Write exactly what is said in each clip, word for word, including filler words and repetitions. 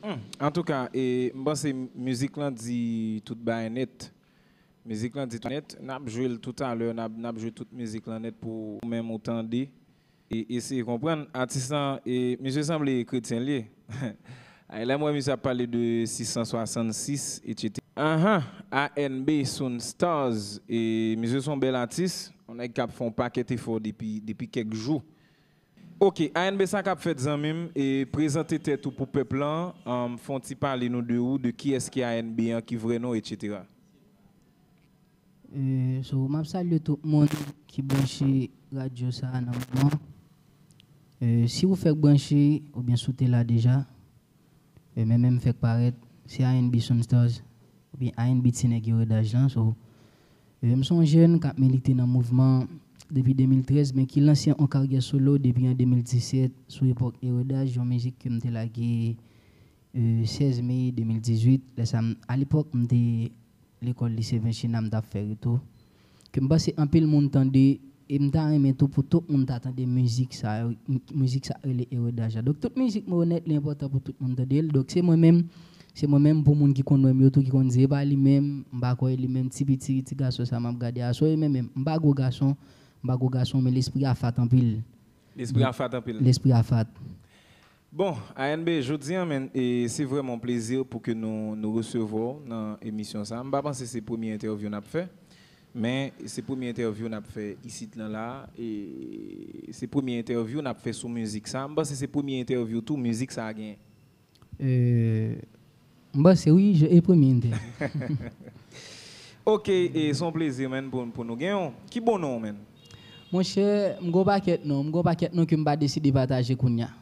Hmm, antouka, e, m panse mizik lan di tout bagay nèt. Mizik lan di tout nèt. N ap jwe l toutalè, n ap, n ap jwe tout mizik lan nèt pou ou menm ou tande. E eseye konprann. Atis lan, e, misye sanble kretyen l ye. Ay, lè m wè misye ap pale de sis san swasannsis, etsetera. Anhan, A N B Sound Stars, e, misye se yon bèl atis, yon nèg k ap fè yon pakèt efò depi, depi kèk jou. Ok, A N B sa k ap fèt zanmi m, e, prezante tèt ou pou pèp lan, um, fè yon ti pale nou de ou, de kiyès ki A N B an, ki vrè non, etsetera. E, so, m ap salye tout moun ki branche radyo sa a nan moman. E, si ou fèk branche, oubyen si w te la deja, e, men menm fèk parèt, se A N B Sound Stars, oubyen A N B ti nèg eredaj lan. So, e, m se yon jèn k ap milite nan mouvman depi de mil trèz, men ki lanse yon karyè solo depi an de mil disèt, sou epòk eredaj, yon mizik ke m te lage, e, sèz me de mil dizuit. Lè sa, m, alepòk, m te lekòl lise Venchina, m t ap fè retou. Ke m panse anpil moun tande, e m ta renmen tou pou tout moun ta tande mizik sa yo, m, mizik sa rele Eredaj la. Donk, tout mizik mwen yo nèt, li enpòtan pou tout moun tande l. Donk, se mwen menm, se mwen menm pou moun ki konn wè m yo tou, ki konn di, e pa li menm, m pa kwè li menm, ti piti, ti gason sa m ap gade a. So, e men menm, m pa gwo gason, m pa gwo gason, men lespri a fat anpil. Lespri a fat anpil. Lespri a fat. Bon, A N B, jodi a, menn, e se vrèman yon plezi pou ke nou, nou resevwa w nan emisyon sa. M pa panse se premye entèvyou n ap fè, men se premye entèvyou n ap fè isit lan la, e se premye entèvyou n ap fè sou mizik sa. M panse se premye entèvyou tou mizik sa a genyen. E, m panse wi, je, e premye entèvyou. Ok, e se yon plezi, menn, pou, pou nou gen w. Ki bon non w, menn? Monchè, m gon pakèt non, m gon pakèt non ke m pa deside pataje kounya.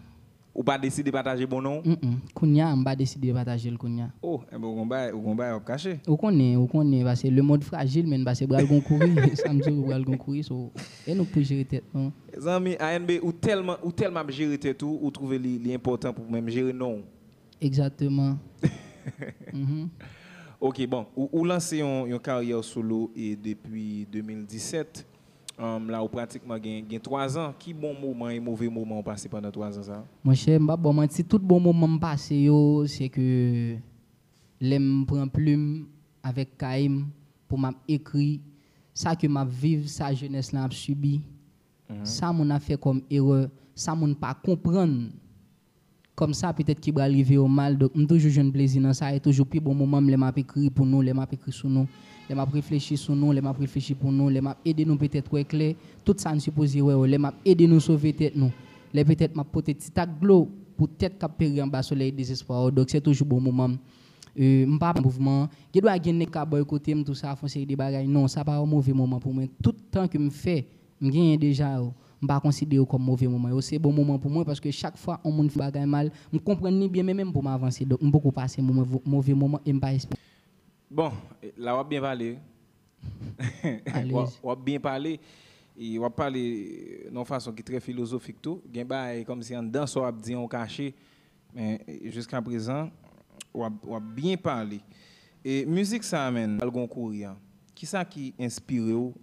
Ou pa deside pataje bon non w? Mm-mm. Kounya, m pa deside pataje l kounya. Oh, enben ou gon bagay, ou gon bagay w ap kache. Ou konnen, ou konnen, paske le monde fragile, men paske pral gon kouri, sa m di w, pral gon kouri, so, e nou k pou jere tèt nou. Zanmi, A N B, ou tèlman, ou tèlman ap jere tèt ou, ou twouve li, li enpòtan pou menm jere non w. Egzakteman. Mhm. Ok, bon, ou, ou lanse yon, yon karyè solo e depi de mil disèt, um, la ou pratikman gen, gen twa zan. Ki bon moman e move moman ou pase pandan twa zan sa? Monchè, m p ap ba w manti, tout bon moman m pase yo, se ke lè m pran plim avèk kay m pou m ap ekri sa ke m ap viv, sa jenès lan ap sibi, sa moun ap fè kòm erè, sa moun pa konprann kòm sa petèt ki pral rive yo mal. Donk, m toujou jwenn plezi nan sa, e toujou pi bon moman m lè m ap ekri pou nou, lè m ap ekri sou nou, lè m ap reflechi sou nou, lè m ap reflechi pou nou, lè m ap ede nou petèt wè klè tout sa n sipoze wè yo, lè m ap ede nou sove tèt nou, lè petèt m ap pote ti tak dlo pou tèt k ap peri anba solèy dezespwa yo. Donk, se toujou bon moman m. E, m pa mouvman. Gen dwa gen nèg k ap bòykote m, tou sa, fè yon seri de bagay. Non, sa pa yon move moman pou mwen. Tout tan ke m fè, m genyen deja yo, m pa konsidere yo kòm move moman. Yo se bon moman pou mwen, paske chak fwa yon moun fè bagay mal, m konprann li byen, men menm pou m avanse. Donk, m poko pase moman, move moman e m pa espere. Bon, la w ap byen pale. W ap, w ap byen pale. E w ap pale nan yon fason ki trè filozofik tou. Gen bagay kòmsi anndan sa w ap di an w kache. Men, e, jiska prezan, w ap, w ap byen pale. E mizik sa a, menn, Pral Gon Kouri a, kisa ki enspire w?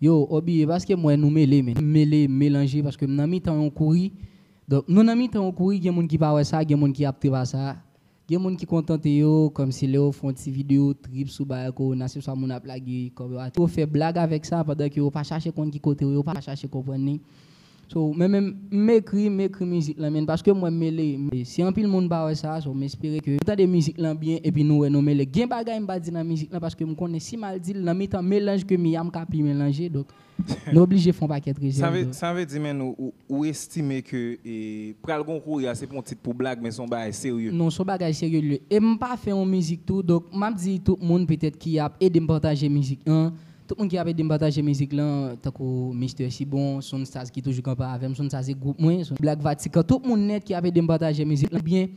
Yo, Obi, e paske m wè nou mele, men. M mele, m melanje, paske m nan mitan yon kouri. Donk, nou nan mitan yon kouri, gen moun ki pa wè sa, gen moun ki ap trepa sa. Gen moun ki kontante yo, kòmsi lè yo fè yon ti videyo trip sou bagay kowona, se swa moun ap lage kòb yo atè. Yo fè blag avèk sa, pandan ke yo pa chache konn ki kote yo, yo pa chache konprann li. So, men menm, m ekri, m ekri mizik lan, men paske m wè m mele, se anpil moun pa wè sa, so, m espere ke nou tande mizik lan byen, epi nou wè nou mele. Gen bagay m pa di nan mizik lan, paske m konnen si m al di l, nan mitan melanj ke m ye a, m ka pi melanje, donk, nou oblije fè yon pakèt rezèv. Sa vle, sa vle di, men, ou, ou, ou estime ke, e, Pral Gon Kouri a, se pa yon tit pou blag, men se yon bagay serye. Non, se yon bagay serye l ye. E m pa fè yon mizik tou, donk, m ap di tout moun, petèt, ki ap ede m pataje mizik lan, tout moun ki ap ede m pataje mizik lan, tankou Mister Sibon, Sound Stars ki toujou kanpe avè m, Sound Stars se gwoup mwen, Sound Black Vatican, tout moun nèt ki ap ede m pataje mizik lan, byen,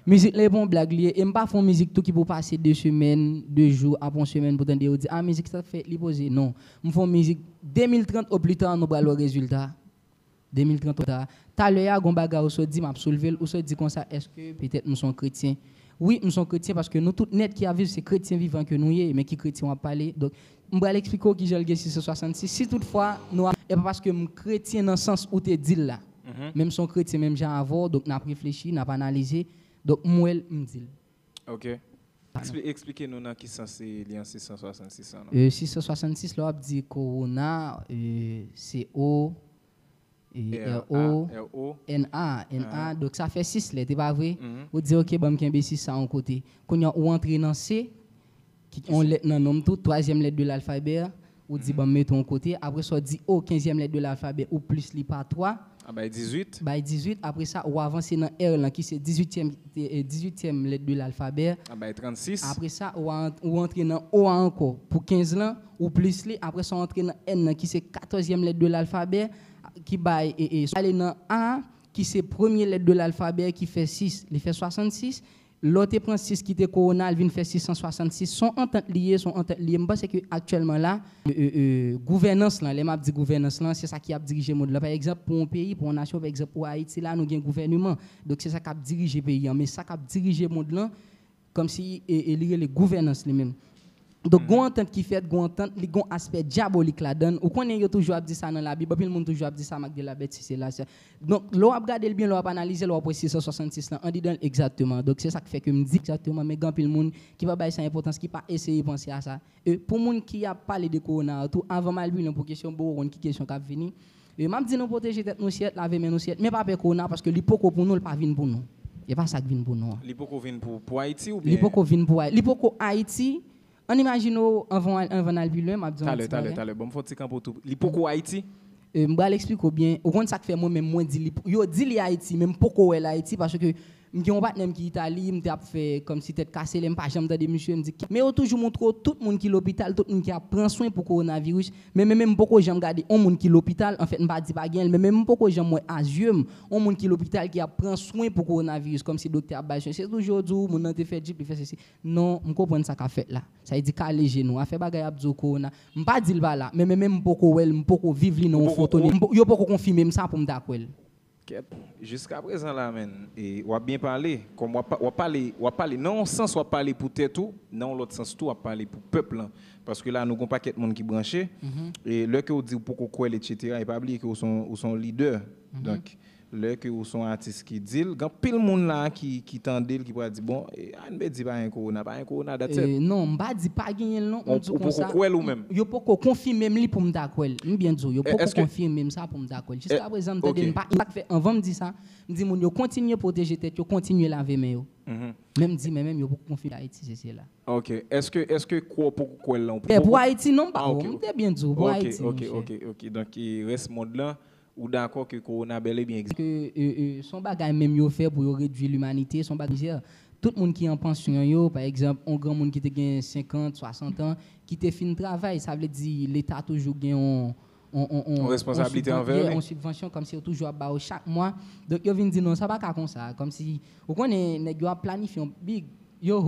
mizik lan e pa yon blag li ye, e m pa fè yon mizik tou ki pou pase de semèn, de jou, apre yon semèn pou tande yo di, a, mizik sa fèt, li poze. Non, m fè yon mizik, de mil trant o pli ta, nou pral wè rezilta. De mil trant o pli ta. Talè a, gon bagay ou sot di, m ap soulve l, ou sot di konsa, èske petèt m se yon kretyen? Wi, m se yon kretyen paske nou tout nèt ki ap viv, se kretyen vivan ke nou ye, men ki kretyen w ap pale? Donk, m pral eksplike w kijan l gen sis san swasannsis. Si toutfwa, nou ap, e pa paske m kretyen nan sans ou te di l la. Men m se yon kretyen menm jan avè w, donk n ap reflechi, n ap analize, Donk, m wè l, m di l. Ok. Eksplike nou nan ki sans li an sis san swasannsis lan. Euh, sis san swasannsis, lè w ap di korona, euh, se O, R O, N A, N A. Donk, sa fè sis lèt, e pa vre? Ou di, ok, ban m kenbe sis sa yon kote. Kounye a, ou antre nan C, ki yon lèt nan non m tou, twazyèm lèt de lalfabè, ou di, ban m mete yon kote. Apre sa, ou di, O, kenzyèm lèt de lalfabè, ou plis li pa twa. A bay dizuit. Bay dizuit. Apre sa, ou avanse nan R lan, ki se dizuityèm, eh, dizuityèm lèt de lalfabè. A bay trannsis. Apre sa, ou, a, ou antre nan O a ankò pou kenz lan, ou plis li. Apre sa, ou antre nan N lan, ki se katòzyèm lèt de lalfabè, ki bay, e, e, ale nan A, ki se premye lèt de lalfabè, ki fè sis, li fè swasannsis. Lè w te pran sis ki te korona, l vin fè sis san swasannsis. Se yon antant li ye, se yon antant li ye. M panse ke aktyèlman la, e, e, e, gouvènans lan, lè m ap di gouvènans lan, se sa ki ap dirije mond lan. Pa egzanp, pou yon peyi, pou yon nasyon, pa egzanp, pou Ayiti la, nou gen gouvèneman. Donk, se sa k ap dirije peyi an. Men sa k ap dirije mond lan, kòmsi, e, e, li rele gouvènans li menm. Donk, gon antant ki fèt, gon antant, li gon aspè dyabolik ladan l. Ou konnen yo toujou ap di sa nan Labib, anpil moun toujou ap di sa, mak de la bèt, sesi, sela. Donk, lè w ap gade l byen, lè w ap analize l, w ap wè sis san swasannsis lan andidan l egzakteman. Donk, se sa k fè ke m di egzakteman, men gen anpil moun ki pa bay sa enpòtans, ki pa eseye panse a sa. E pou moun ki ap pale de kowona a tou, avan m al pi lwen pou kesyon, bon, ou konn ki kesyon k ap vini. E m ap di nou pwoteje tèt nou syèt, lave men nou syèt, men pa pè kowona paske li poko pou nou, li pa vin pou nou. E pa sa k vin pou nou an. Li poko vin pou, pou Ayiti oubyen? Li poko vin pou Ayiti. Li poko Ayiti. Ann imajine w, anvan, anvan n al pi lwen, m ap di w yon ti bagay. Talè, talè, talè. Bon, m fè yon ti kanpe w tou. Li poko Ayiti? E, m pral eksplike w byen. Ou konn sa k fè mwen menm mwen di li, yo di li Ayiti, men m poko wè l Ayiti paske m gen yon patnè m ki Itali, m te ap fè kòmsi tèt kase lè m pa janm tande misye, m di, men yo toujou montre w tout moun ki lopital, tout moun ki ap pran swen pou kowonaviris, men, men, men m poko janm gade yon moun ki lopital, anfèt, m pa di pa genyen l, men, men m poko janm wè a zye m yon moun ki lopital ki ap pran swen pou kowonaviris, kòmsi doktè ap bay swen. Se toujou yo di w, moun nan te fè drip, li fè sesi. Non, m konprann sa k ap fèt la. Sa vle di kale je nou. Afè bagay ap di w kowona. M pa di l pa la, men, men, men m poko wè l, m poko viv li nan yon foto li. M po-, yo poko konfime m sa pou m ta kwè l. Kèt, jiskaprezan la, menn, e w ap byen pale. Kòm w ap pa-, w ap pale, w ap pale nan yon sans, w ap pale pou tèt ou, nan yon lòt sans tou, w ap pale pou pèp lan. Paske la, nou gon pakèt moun ki branche. E lè ke w di w poko kwè l, etsetera, e pa bliye ke w se yon, ou se yon lidè. Donk, lè ke ou se yon atis ki di l, gen anpil moun la ki, ki tande l, ki pral di, bon, e, Ann Bedi pa gen kowona, pa gen kowona, that's it. E, non, m pa di pa genyen l non, m di w konsa. Ou poko kwè l ou menm? Yo poko konfime m li pou m ta kwè l. M byen di w, yo poko konfime m sa pou m ta kwè l. Jiskaprezan, m tande m pa, sa k fè anvan m di sa, m di moun yo kontinye pwoteje tèt yo, kontinye lave men yo. Men m di, men menm yo poko konfime Ayiti, se, se la. Ok. Èske, èske kwè w poko kwè l lan? Pou Ayiti, non, m pa kwè. M te byen di w, pou Ayiti, monchè. Ok, ok, ok. Donk, e, rès mond lan, ou dakò ke kowona bèl e byen egziste? Ke, e, e, se yon bagay menm yo fè pou yo redui limanite, se yon bagay mizè. Tout moun ki an pansyon yo, pa egzanp, yon granmoun ki te gen senkant, swasant an, ki te fin travay, sa vle di Leta toujou gen yon, yon, yon, yon, yon, yon sibvansyon, yon sibvansyon, kòmsi yo toujou ap ba yo chak mwa. Donk, yo vin di, non, sa pa ka konsa. Kòmsi, ou konnen, nèg yo ap planifye yon big, yo,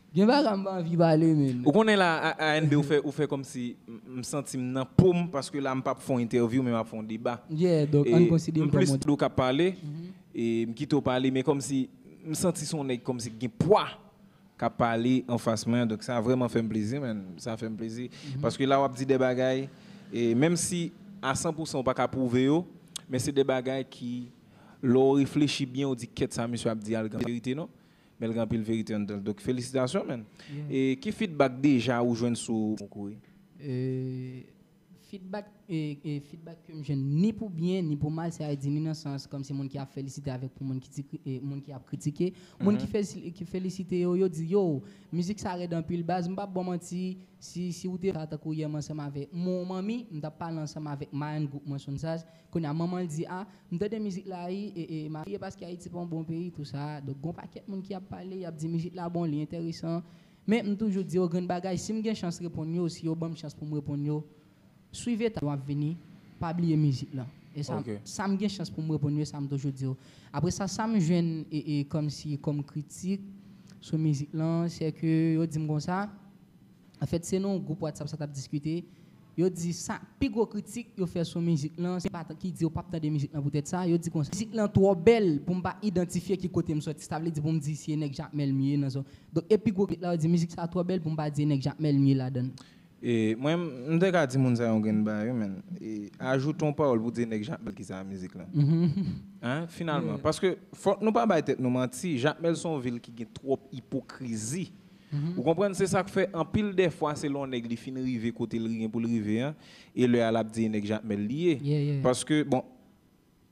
Gen bagay m pa anvi pale, menn. Ou konnen la, a, A N B, ou fè, ou fè kòmsi m, m santi m nan po m, paske la m p ap fè yon entèvyou, men m ap fè yon deba. Yeah, donk, ann konsidere m kòm yon. M plis tande w k ap pale, e m kite w pale, men kòmsi m santi se yon nèg kòmsi ki gen pwa k ap pale anfas mwen, donk sa vrèman fè m plezi, menn. Sa fè m plezi. Paske la w ap di de bagay, e menm si a san pou san ou pa ka pwouve yo, men se de bagay ki, lè w reflechi byen, ou di, kèt, sa misye ap di a, l gen verite, non? Men l gen anpil verite anndan l. Donk, felisitasyon, menn. E ki feedback deja ou jwenn sou Mokouri? E, feedback, e, e, feedback ke m jwenn ni pou byen, ni pou mal, sa vle di ni nan sans kòmsi moun ki ap felisite avèk pou moun ki ti kri-, e, moun ki ap kritike. Moun ki fesi-, ki felisite yo, yo di, yo, mizik sa rèd anpil, baz, m p ap ba w manti, si, si w te sa tankou yè m ansanm avèk Mon Manmi, m t ap pale ansanm avèk Mayann gwoup mwen Soundsaz, Kounye a, manman l di, a, m tande mizik la, wi, e, e, m ap kriye paske Ayiti pa yon bon peyi, tou sa. Donk, gon pakèt moun ki ap pale, y ap di mizik la bon, li enteresan. Men, m toujou di yo grenn bagay, si m gen chans reponn yo, si yo ban m chans pou m reponn yo, swiv etap yo ap vini, pa bliye mizik lan. E sa, sa m gen chans pou m reponn yo, sa m toujou di yo. Apre sa, sa m jwenn, e, e, kòmsi, kòm kritik sou mizik lan, se ke yo di m konsa, Anfèt, se nan yon gwoup WhatsApp sa t ap diskite. Yo di sa, pi gwo kritik yo fè sou mizik lan, se pa ki di yo p ap tande mizik lan poutèt sa. Yo di konsa, mizik lan twò bèl pou m pa idantifye ki kote m sòti. Sa vle di pou m di si e nèg Jakmèl m ye nan zòn. Donk, e pi gwo kritik la, yo di mizik sa twò bèl pou m pa di e nèg Jakmèl m ye ladan l. E mwen, m te ka di moun sa yon grenn bagay, wi, men. E ajoute yon pawòl pou di nèg Jakmèl ki sa mizik lan. Hein, finalman. Paske fòk nou pa bay tèt nou manti, Jakmèl se yon vil ki gen twòp ipokrizi. Ou konprann? Se sa k fè anpil dè fwa se lè yon nèg li fin rive kote l gen pou l rive an, e lè a l ap di e nèg Jakmèl li ye. Paske, bon,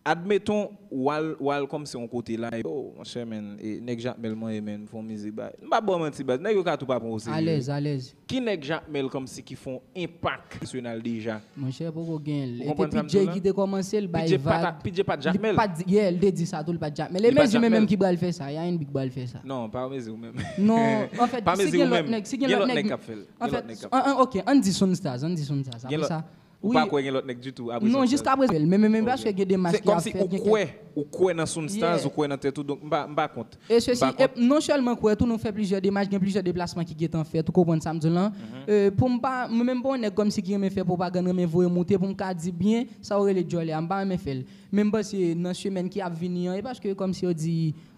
admeton, w al, w al kòmsi yon kote la, e, oh, monchè, men, e, nèg Jakmèl mwen ye, men, m fè yon mizik, ba, m pa ba w manti, baz, nèg yo ka tou pa pran w serye. Alèz, alèz. Ki nèg Jakmèl kòmsi ki fè yon enpak nasyonal deja? Monchè, poko gen l. Ou konprann sa m di w la? P J ki te kòmanse, l bay vag. P J pa t, P J pa t Jakmèl. Li pa t, yeah, l te di sa tou, li pa t Jakmèl. E mezire menm ki pral fè sa, y a N B ki pral fè sa. Non, pa mezire ou menm. Non, anfèt, si gen lòt nèg, si gen lòt nèg k ap fè l. Anfèt, ok, ann di Sound Stars, ann di Sound Stars. Apre sa, Ou pa kwè gen lòt nèg ditou apre Sound Stars? Non, jiska prezan, men, men, men, paske gen demach ki ap fèt, gen kèk... Se kòmsi ou kwè, ou kwè nan Sound Stars, ou kwè nan tèt ou, donk m pa, m pa kont. E sesi, e non sèlman kwè tou, nou fè plizyè demach, gen plizyè deplasman ki gentan fèt, ou konprann sa m di w lan? E, pou m pa, mwen menm pa yon nèg kòmsi ki renmen fè pwopagann, renmen voye moute, pou m ka di byen, sa w rele djòlè a, m pa renmen fè l. Men m panse nan semèn ki ap vini an, e paske kòmsi yo di,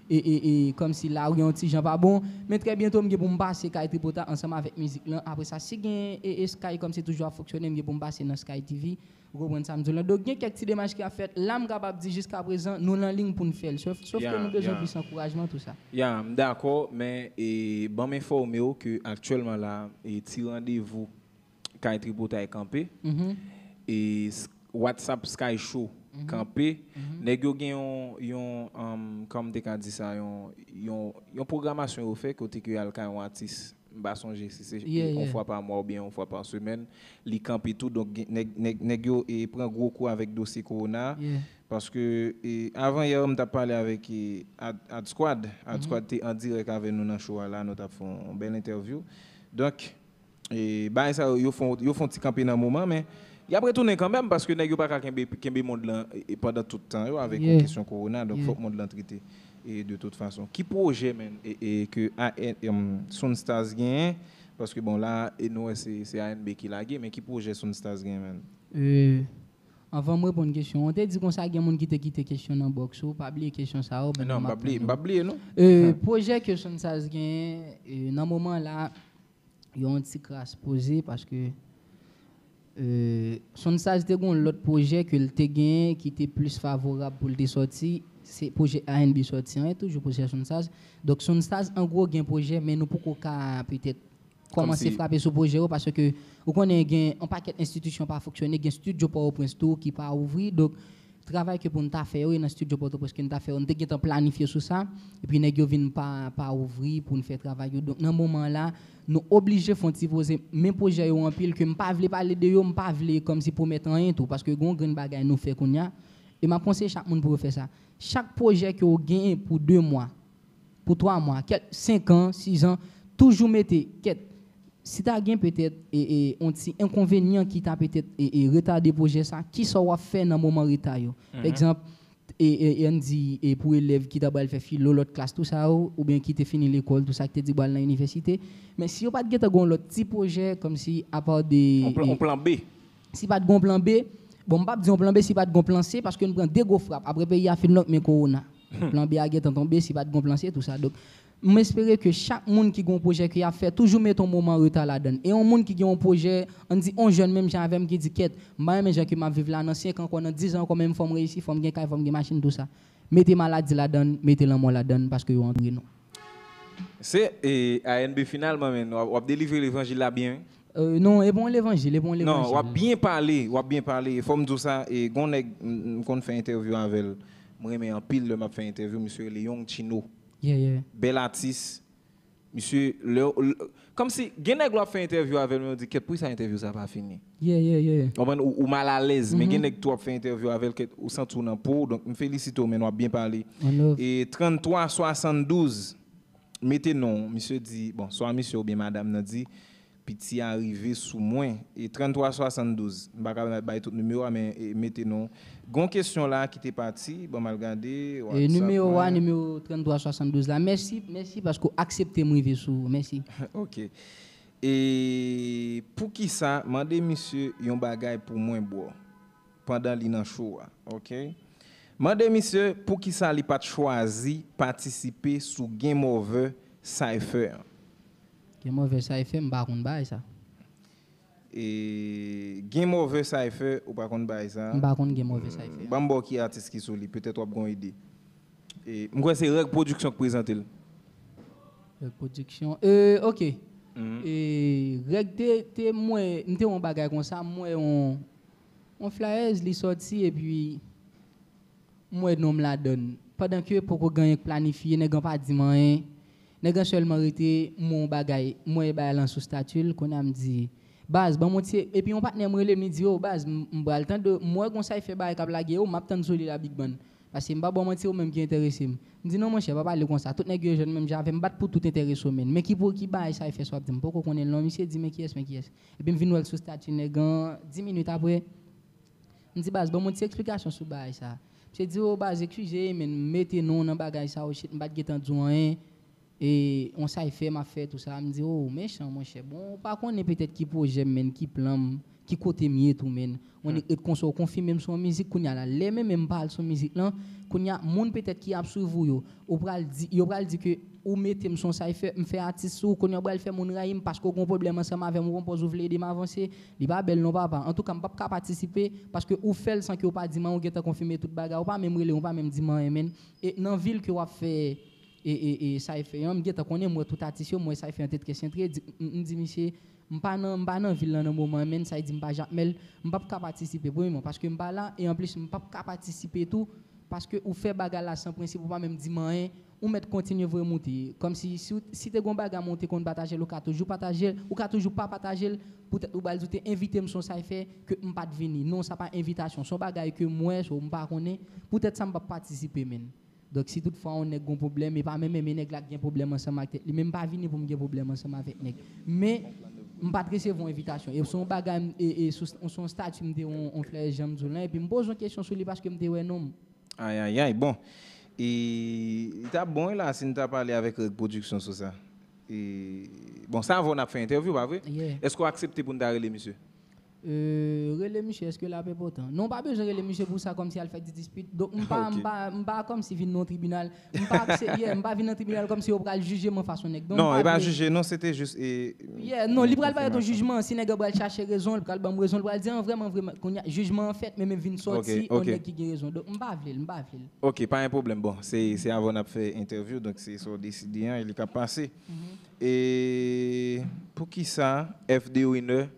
e, e, e, kòmsi lari an ti jan pa bon. Men trè byento, m gen pou m pase kay Tripota ansanm avèk mizik lan. Apre sa, si gen, e, e, Sky kòmsi toujou ap fonksyone, m gen pou m pase nan Sky T V. Ou konprann sa m di w lan? Donk, gen kèk ti demach ki ap fèt. La, m kapab di jiska prezan, nou nan liy pou n fè l. Sof, sof ke nou bezwen plis ankourajman, tou sa. Ya, m dakò, men, e, ban m enfòme w ke aktyèlman la, e, ti randevou kay Tripotay kanpe. E s-, WhatsApp Sky Show kanpe. Nèg yo gen yon, yon, um, kòman m te ka di sa, yon, yon, yon pwogramasyon yo fè kote ke y al kay yon atis. M pa sonje si se, e, yon fwa pa mwa oubyen yon fwa pa semèn. Li kanpe tou, donk gen, nèg, nèg, nèg yo, e, pran gwo kou avèk dosye kowona. Paske, e, avan yè, m t ap pale avèk, e, Ad, Ad Squad. Ad Squad te an dirèk avè nou nan show a la, nou t ap fè yon bèl entèvyou. Donk, E, bagay sa yo, yo fè, yo fè yon ti kanpe nan moman, men y ap retounen kanmenm, paske nèg yo pa ka kenbe, kenbe mond lan, e, e, pandan tout tan yo avèk yon kesyon kowona, donk fòk mond lan trete, e, de tout fason. Ki pwojè, men, e, e, ke A N, em, Sound Stars genyen? Paske, bon, la, e, nou wè se, se A N B ki lage, men ki pwojè Sound Stars genyen, men? E, anvan m reponn kesyon an, w te di konsa gen moun ki te kite kesyon nan bòks ou, pa bliye kesyon sa yo, men non, m p ap bliye, m p ap bliye, non. E, pwojè ke Sound Stars genyen, e, nan moman la, yo yon ti kras poze paske, e, Sound Stars te gen yon lòt pwojè ke l te genyen ki te plis favorab pou l te sòti. Se pwojè A N B sòti an, e toujou pwojè Sound Stars. Donk, Sound Stars, an gwo, gen pwojè, men nou poko ka petèt kòmanse frape sou pwojè yo, paske ou konnen gen yon pakèt enstitisyon pa fonksyone, gen estidyo Pòtoprens tou ki pa ouvri. Donk, travay ke pou n ta fè yo, e nan estidyo Pòtoprens ke n ta fè yo, n te gentan planifye sou sa, epi nèg yo vin pa, pa ouvri pou n fè travay yo. Donk, nan moman la, nou oblije fè yon ti poze, men pwojè yo anpil ke m pa vle pale de yo, m pa vle kòmsi pwomèt anyen tou, paske gen yon grenn bagay nou fè kounye a, e m ap konseye chak moun pou yo fè sa. Chak pwojè ke w genyen pou de mwa, pou twa mwa, kèt, senk an, sis an, toujou mete, kèt, si ta gen petèt, e, e, yon ti enkonvenyan ki ta petèt, e, e, retade pwojè sa, kisa w ap fè nan moman reta yo? Pa egzanp, e, e, e, ann di, e, pou elèv ki ta pral fè filo, lòt klas, tou sa yo, oubyen ki te fini lekòl, tou sa, ki te di pral nan inivèsite. Men si yo pa t gentan gen yon lòt ti pwojè, kòmsi, apa de, yon plan, e, yon plan B. Si pa t gen yon plan B, bon, m p ap di yon plan B si pa t gen yon plan C, paske n pran de gwo frap. Apre peyi a fin lòk men kowona. Plan B a gentan tonbe, si pa t gen yon plan C, tou sa. Donk, m espere ke chak moun ki gen yon pwojè ke y ap fè, toujou mete yon moman reta ladan l. E yon moun ki gen yon pwojè, ann di, yon jèn menm jan avè m ki di, kèt, m pa renmen jan ke m ap viv la, nan senk an ankò, nan diz an ankò, menm fò m reyisi, fò m gen kay, fò m gen machin, tou sa. Mete maladi ladan l, mete lanmò ladan l, paske yo antoure nou. Se, e, A N B finalman, men, w ap, w ap delivre levanjil la byen, wi. E, non, e pa yon levanjil, e pa yon levanjil. Non, w ap byen pale, w ap byen pale. E fò m di w sa, e, gon nèg, m, m konn fè entèvyou avè l. Mwen renmen anpil lè m ap fè entèvyou, misye rele Young Chino. Yeah, yeah. Bèl atis. Misye, lè, lè, kòmsi, gen nèg lè w ap fè entèvyou avè l, men w di, kèt, poukisa entèvyou sa pa fini? Yeah, yeah, yeah. Konprann? Ou, ou malalèz, men gen nèg tou w ap fè entèvyou avè l, kèt, ou santi w nan po w. Donk, m felisite w, men w ap byen pale. E tranntwa swasanndouz, mete non w. Misye di, bon, swa misye oubyen madanm nan di, piti a rive sou mwen. E tranntwa swasanndouz. M pa ka bay tout nimewo a, men, e, mete non w. Gon kesyon la ki te pati, ban m al gade, e, WhatsApp nimewo a, mwen. Nimewo tranntwa swasanndouz la. Mèsi, mèsi paske w aksepte m rive sou ou. Mèsi. Ok. E poukisa, mande misye yon bagay pou mwen, bro, pandan li nan show a, ok? Mande misye poukisa li pa t chwazi patisipe sou Game Over Cypher an. Game Over Cypher, m pa konn bagay sa. E gen move sa e fè, ou pa konn bagay sa? M pa konn gen move sa e fè. Ban m ba w ki atis ki sou li, petèt w ap gon ide. E, m kwè se Règ Pwodiksyon k prezante l. Règ Pwodiksyon. E, ok. E, Règ te, te mwen, m te yon bagay konsa, m wè yon, yon flyers, li sòti, epi m wè non m ladann. Pandan ke poko gen anyen k planifye, nèg an pa di m anyen. Nèg an sèlman rete, m wè yon bagay, m wè bagay lan sou stati l, kounye a m di, baz, ban m yon ti, epi yon patnè m rele m, li di, yo, baz, m, m pral tande, m wè gon sa e fè bagay k ap lage, yo, m ap tann sou li la, Big Man. Paske m pa ba w manti, ou menm ki enterese m. M di, non, monchè, pa pale konsa. Tout nèg yo jwenn menm jan avè m, m bat pou tout enterese w, menn. Men ki pou, ki bagay sa e fè sa w ap di m? M poko konnen l, non, misye di, men kiyès, men kiyès. Epi m vin wè l sou stati nèg an, dis minit apre, m di, baz, ban m yon ti eksplikasyon sou bagay sa. Misye di, o, baz, eskize, men m mete non w nan bagay sa, o, shit, m pa t gentan di w anyen. E, on sa e fè, m ap fè tou sa. M di, o, mechan, monchè. Bon, ou pa konnen petèt ki pwojè m, menn, ki plan m, ki kote m ye tou, menn. Yon nèg ret konsa, ou konfime m sou yon mizik, kounye a la, lè menm m pa al sou mizik lan, kounye a, moun petèt ki ap swiv ou yo, ou pral di, yo pral di ke ou mete m sou yon sa e fè, m fè atis sou ou, kounye a ou pral fè moun rayi m paske ou gon pwoblèm ansanm avè m, ou pran pòz ou vle ede m avanse. Li pa bèl non, papa. Antouka, m p ap ka patisipe paske ou fè l san ke ou pa di m anyen, ou gentan konfime tout bagay, ou pa menm rele m, ou pa menm di m anyen, menn. E nan vil ke w ap fè e, e, e sa e fè an, m gentan konnen, m wè tout atis yo, m wè sa e fè an tèt kè sentre, di, m, m di misye, m pa nan, m pa nan vil lan nan moman an, menn, sa e di m pa Jakmèl, m p ap ka patisipe, premyèman, paske m pa la, e anplis, m p ap ka patisipe tou, paske ou fè bagay la san prensip, ou pa menm di m anyen, ou mèt kontinye voye moute. Kòmsi, si, w- si te gon bagay mwen ou te konn pataje l, ou ka toujou pataje l, ou ka toujou pa pataje l, poutèt ou pral di w te envite m, se yon sa e fè ke m pa t vini. Non, sa pa envitasyon, se yon bagay ke m wè, so m pa konnen, poutèt sa m p ap patisipe, menn. Donk, si toutfwa yon nèg gon pwoblèm, e pa menm, men nèg la k gen pwoblèm ansanm ak tèt li, men m pa vini pou m gen pwoblèm ansanm avèk nèg. Men, m pa t resevwa yon envitasyon. E se yon bagay, m- e, e sou, sou yon stati m te wè yon, yon flè jan m di w lan, epi m poze yon kesyon sou li paske m te wè non m. Ayayay, bon. E, li t ap bon, wi, la, si n ta pale avèk Règ Pwodiksyon sou sa. E, bon, sa avan n ap fè entèvyou, pa vre? Yeah. Èske w aksepte pou n ta rele misye? Euh, rele misye, èske l ap enpòtan? Non, pa bezwen rele misye pou sa, kòmsi al fè ti dispit. Donk, m pa, Ok. m pa, m pa kòmsi vin nan tribinal. M pa akse, yeah, m pa vin nan tribinal kòmsi yo pral jije m anfas yon nèg. Donk, Non, m e pa vle- jije, non, se te jis e, Yeah, non, li pral parèt yon konfimasyon. Jijman. Si nèg an pral chache rezon, li pral ban m rezon, li pral di, an, vrèman, vrèman, kounye a, jijman an fèt, men men vin sòti, Ok, ok. yon nèg ki gen rezon. Donk, m pa vle l, m pa vle l. Ok, pa yon pwoblèm. Bon, se, se avan n ap fè entèvyou, donk se sa w deside an, e li k ap pase. E poukisa F The Winner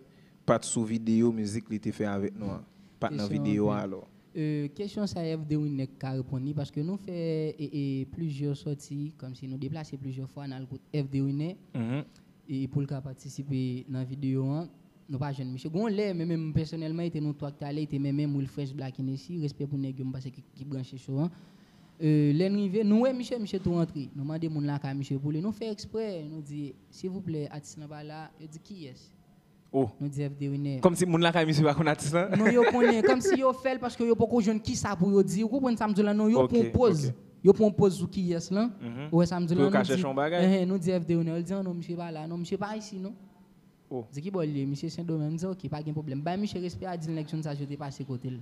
pa t sou videyo mizik li te fè avèk nou an? Pa t nan Kesyon videyo a anpil. alò? Euh, kesyon sa F The Winner ka reponn li, paske nou fè e, e, plizyè sòti, kòmsi nou deplase plizyè fwa, n al kot F The Winner, Mhm. e pou l ka patisipe nan videyo an. Nou pa jwenn misye. Gon lè, men menm pèsonèlman, e te nou twa k t ale, e te men menm Will Fresh, Black Hennessy, respè pou nèg yo, m panse ki, ki branche cho an. Euh, lè n rive, nou wè misye, misye tou rantre. Nou mande moun lakay misye pou li. Nou fè eksprè, nou di, silvouplè, atis lan pa la. Yo di, kiyès? Oh. Nou di F The Winner. Kòmsi moun lakay misye pa konn atis lan? Non, yo konnen. Kòmsi yo fè l paske yo poko jwenn kisa pou yo di. Ou konprann sa m di w la? Non, yo Ok, pran pòz. ok. Yo pran pòz sou kiyès lan. Mhm. Ou wè sa m di w Pou la? yo ka Nou di, chèche yon bagay? Enhen, nou di F The Winner. Li di, an non, misye pa la. Non, misye pa isi, non. Oh. Di ki bò l ye? Misye Sendomeng. M di, ok, pa gen pwoblèm. Bay misye respè a, di l nèg Sound Stars yo te pase kote l.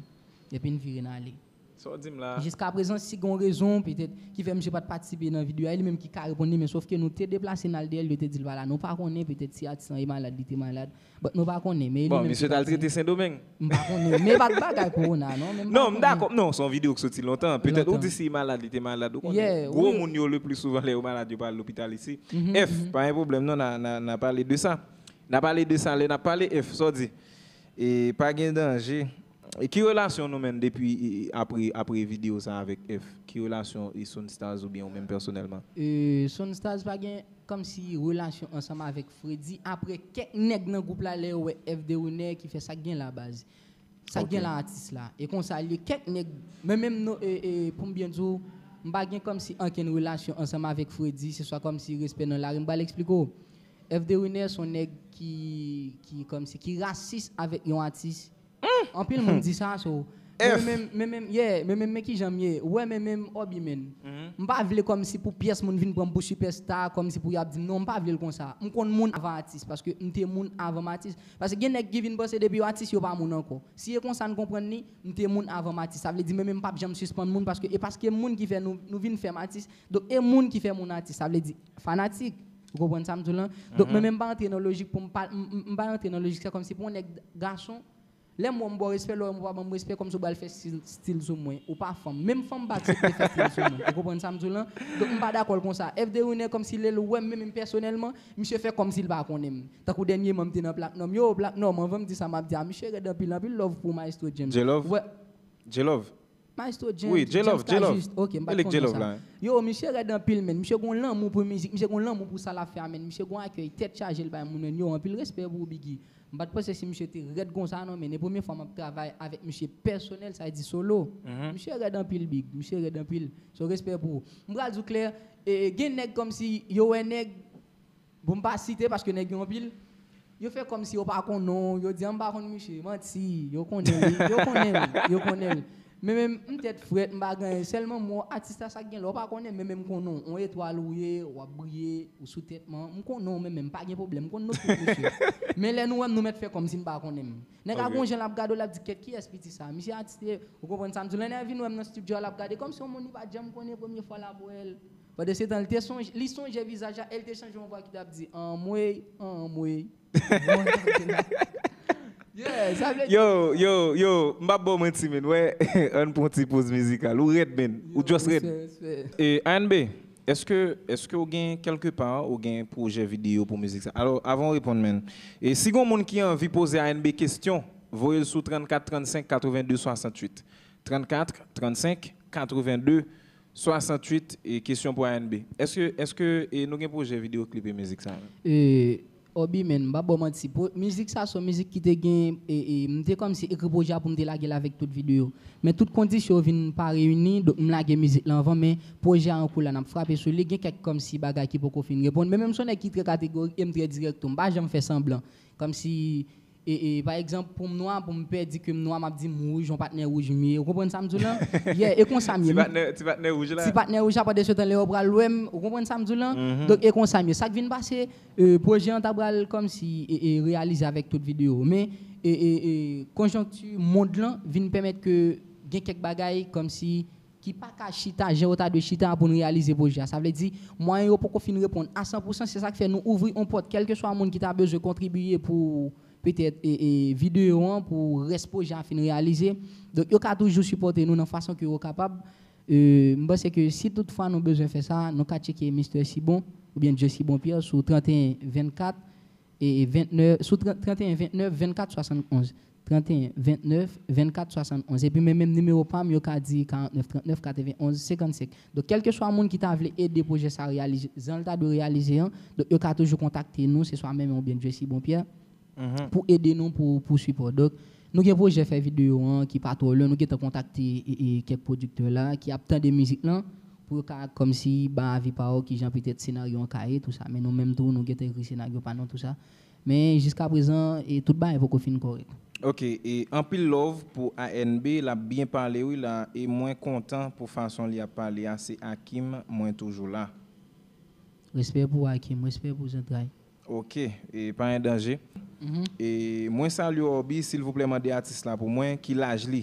Epi n vire n ale. Sa w di m la? Jiskaprezan, si gen yon rezon, petèt, ki fè misye pa t patisipe nan videyo a, e li menm ki ka reponn li, men sòf ke nou te deplase n al dèyè l, yo te di l pa la. Nou pa konnen, petèt, si atis lan e malad, li te malad. But nou pa konnen, men e li Bon, menm misye ki t al pa di. trete Sendomeng. M pa konnen, men e pa t bagay kowona, non, men m pa Non, m konnen. dakò. Non, se yon videyo ki soti lontan. Petèt ou Lontan. Di si malad, li te malad. Ou konnen, Yeah, gwo wi. Moun yo le pli souvan lè yo malad, yo pa al lopital isi. Mhm, F, mhm. Pa gen pwoblèm, non, n a, n a, n a pale de sa. N a pale de sa, lè n ap pale, F, sa w di? E pa gen danje. E ki relasyon nou menm depi e, apre, apre videyo sa avèk F? Ki relasyon e Sound Stars oubyen ou menm pèsonèlman? E, Sound Stars pa gen kòmsi relasyon ansanm avèk Freddy. Apre kèk nèg nan gwoup la, lè yo wè F The Winner ki fè sa k gen la baz. Sa k Ok. Gen la atis la. E konsa, li kèk nèg, men menm nou, e, e, pou m byen di w, m pa gen kòmsi ankenn relasyon ansanm avèk Freddy, se swa kòmsi respè nan lari, m pral eksplike w. F The Winner se yon nèg ki, ki kòmsi, ki rasis avèk yon atis. Anpil moun di sa, so. F. Men menm, men menm, yeah, men menm, men kijan m ye. Ou wè, men menm, Obi, menn. M pa vle kòmsi pou pyès moun vin pran m pou sipèsta, kòmsi pou y ap di m non, m pa vle l konsa. M konn moun avan atis, paske m te moun avan m atis. Paske gen nèg ki vin panse depi yo atis, yo pa moun ankò. Si e konsa n konprann li, m te moun avan m atis. Sa vle di, men menm m p ap janm sispann moun, paske e paske moun ki fè nou, nou vin fè m atis. Donk, e moun ki fè moun atis. Sa vle di, fanatik. Ou konprann sa m di w lan? Donk, mwen menm, m pa antre nan lojik pou m pa, m, m, m pa antre nan lojik sa kòmsi pou yon nèg gason, lè m wè w, m ba w respè, lè w wè m, ou pa ban m respè, kòmsi w pral fè stil, stil sou mwen. Ou pa fanm. Menm fanm pa aksepte fè stil sou mwen. Ou konprann sa m di w lan? Donk, m pa dakò l konsa. F D Winner, kòmsi lè l wè m, menm, menm pèsonèlman, misye fè kòmsi l pa konnen m. Tankou dènyèman, m te nan Platnòm. Yo, Platnòm, anvan m di sa, m ap di, a, misye rèd anpil, anpil love pou Maestro James. J-Love? Ou wè, J-Love? Maestro James, J-Love, James J-Love, J-Love. Cajuste. Ok, m pa t konnen sa. Yo, misye rèd anpil, men. Misye gon lanmou pou mizik, misye gon lanmou pou sa l ap fè a, men. Misye gon akèy tèt chaje l bay moun, men. Yo, anpil respè pou ou, Biggie. M pa t panse si misye te rèd konsa, non, men. E premye fwa m ap travay avèk misye pèsonèl, sa vle di solo. Misye rèd anpil, Big. Misye rèd anpil. So, respè pou ou. M pral di w klè, e, gen nèg kòmsi yo wè nèg, bon, m pa site paske nèg yo anpil. Yo fè kòmsi yo pa konnen w, yo di, "A, m pa konn misye." Manti, yo konnen l, yo konnen l, yo konnen l. Men menm, m tèt frèt, m pa gen anyen. Sèlman, mwen, atis la, sa k gen la, w pa konnen, men menm konnen w. Yon etwal ou ye, w ap briye, ou sou tèt mwen. M konnen w, men menm, pa gen pwoblèm, m konn non tout misye. Men lè nou wè m, nou mèt fè kòmsi n pa konnen m. Nèg la gon jan l ap gade w, l ap di, "Kèt, kiyès piti sa?" Misye atis, ou konprann sa m di w, lè nèg vin wè m nan estidyo a, l ap gade kòmsi yon moun li pa t janm konnen, premye fwa l ap wè l. Pandan se tan, li te sonje, li sonje vizaj la, e l te chanje yon vwa ki t ap di, "Anmwey, anmwey." Yeah, sa vle di. Yo, yo, yo, m p ap ba w manti, men, wè, ann pran ti poz mizikal. Ou rèd, men. Ou just rèd. Respè, respè. E, A N B, èske, èske w gen kèlke pa, ou gen pwojè videyo pou mizik sa? Alò, avan w reponn, men, e si gon moun ki anvi poze A N B kesyon, voye l sou trannkat trannsenk katrevenndez swasanntuit. Trannkat trannsenk katrevenndez swasanntuit, e kesyon pou A N B. Èske, èske, e, nou gen pwojè videyo klip e mizik sa? E, Obi, men, m pa ba w manti. Pou, mizik sa, se yon mizik ki te gen, e, e, m te kòmsi ekri pwojè a pou m te lage l avèk tout videyo. Men tout kondisyon yo vin pa reyini, donk m lage mizik la anvan, men pwojè a an kou la, n ap frape sou li. Gen kèk kòmsi bagay ki poko fin reponn. Men menm si yon nèg ki trè kategorik e m trè dirèk tou, m pa janm fè sanblan. Kòmsi, e, e, pa egzanp, pou m nwa, pou m pè di ke m nwa, m ap di m wouj, yon patnè wouj m ye. Ou konprann sa m di w lan? Yeah, e konsa m ye. Ti patnè, ti patnè wouj la. Ti patnè wouj la, pandan se tan lè yo pral wè m, ou konprann sa m di w lan? Donk, e konsa m ye. Sa k vin pase, e, pwojè an ta pral kòmsi, e, e, reyalize avèk tout videyo. Men, e, e, e, konjonkti mond lan vin pèmèt ke gen kèk bagay kòmsi ki pa ka chita jan yo ta dwe chita pou n reyalize pwojè a. Sa vle di, mwayen yo poko fin reponn a san pou san, se sa k fè nou ouvri yon pòt, kèlkeswa moun ki ta bezwen kontribiye pou petèt, e, e, videyo an, pou rès pwojè a fin reyalize. Donk, yo ka toujou sipòte nou nan fason ke yo kapab. E, m panse ke si toutfwa nou bezwen fè sa, nou ka tcheke Mistè Sibon, oubyen Dye Sibon Pierre sou trannteyen vennkat, e, e, vennèf, sou tran-, trannteyen vennèf vennkat swasannonz. Trannteyen vennèf vennkat swasannonz. Epi men menm nimewo pa m, yo ka di karantnèf trannèf katrevenonz senkannsenk. Donk, kèlkeswa moun ki ta vle ede pwojè sa reyalize, jan l ta dwe reyalize an, donk, yo ka toujou kontakte nou, se swa men mwen oubyen Jessy Bonpyè, pou ede nou, pou, pou sipò. Donk, nou gen pwojè fè videyo an ki pa twò lwen, nou gentan kontakte, e, e, kèk pwodiktè la ki ap tande mizik lan, pou yo ka kòmsi ba avi pa yo, kijan petèt senaryo an ka ye, tou sa. Men nou menm tou, nou gentan ekri senaryo pa nou, tou sa. Men jiska prezan, e, tout bagay poko fin kòrèk. Ok, e anpil love pou A N B, l ap byen pale wi la, e mwen kontan pou fason li ap pale a, se Akim, mwen toujou la. Respè pou Akim, respè pou zantray. Ok, e pa gen danje. E mwen salye Obi, silvouplè mande atis la pou mwen, ki laj li?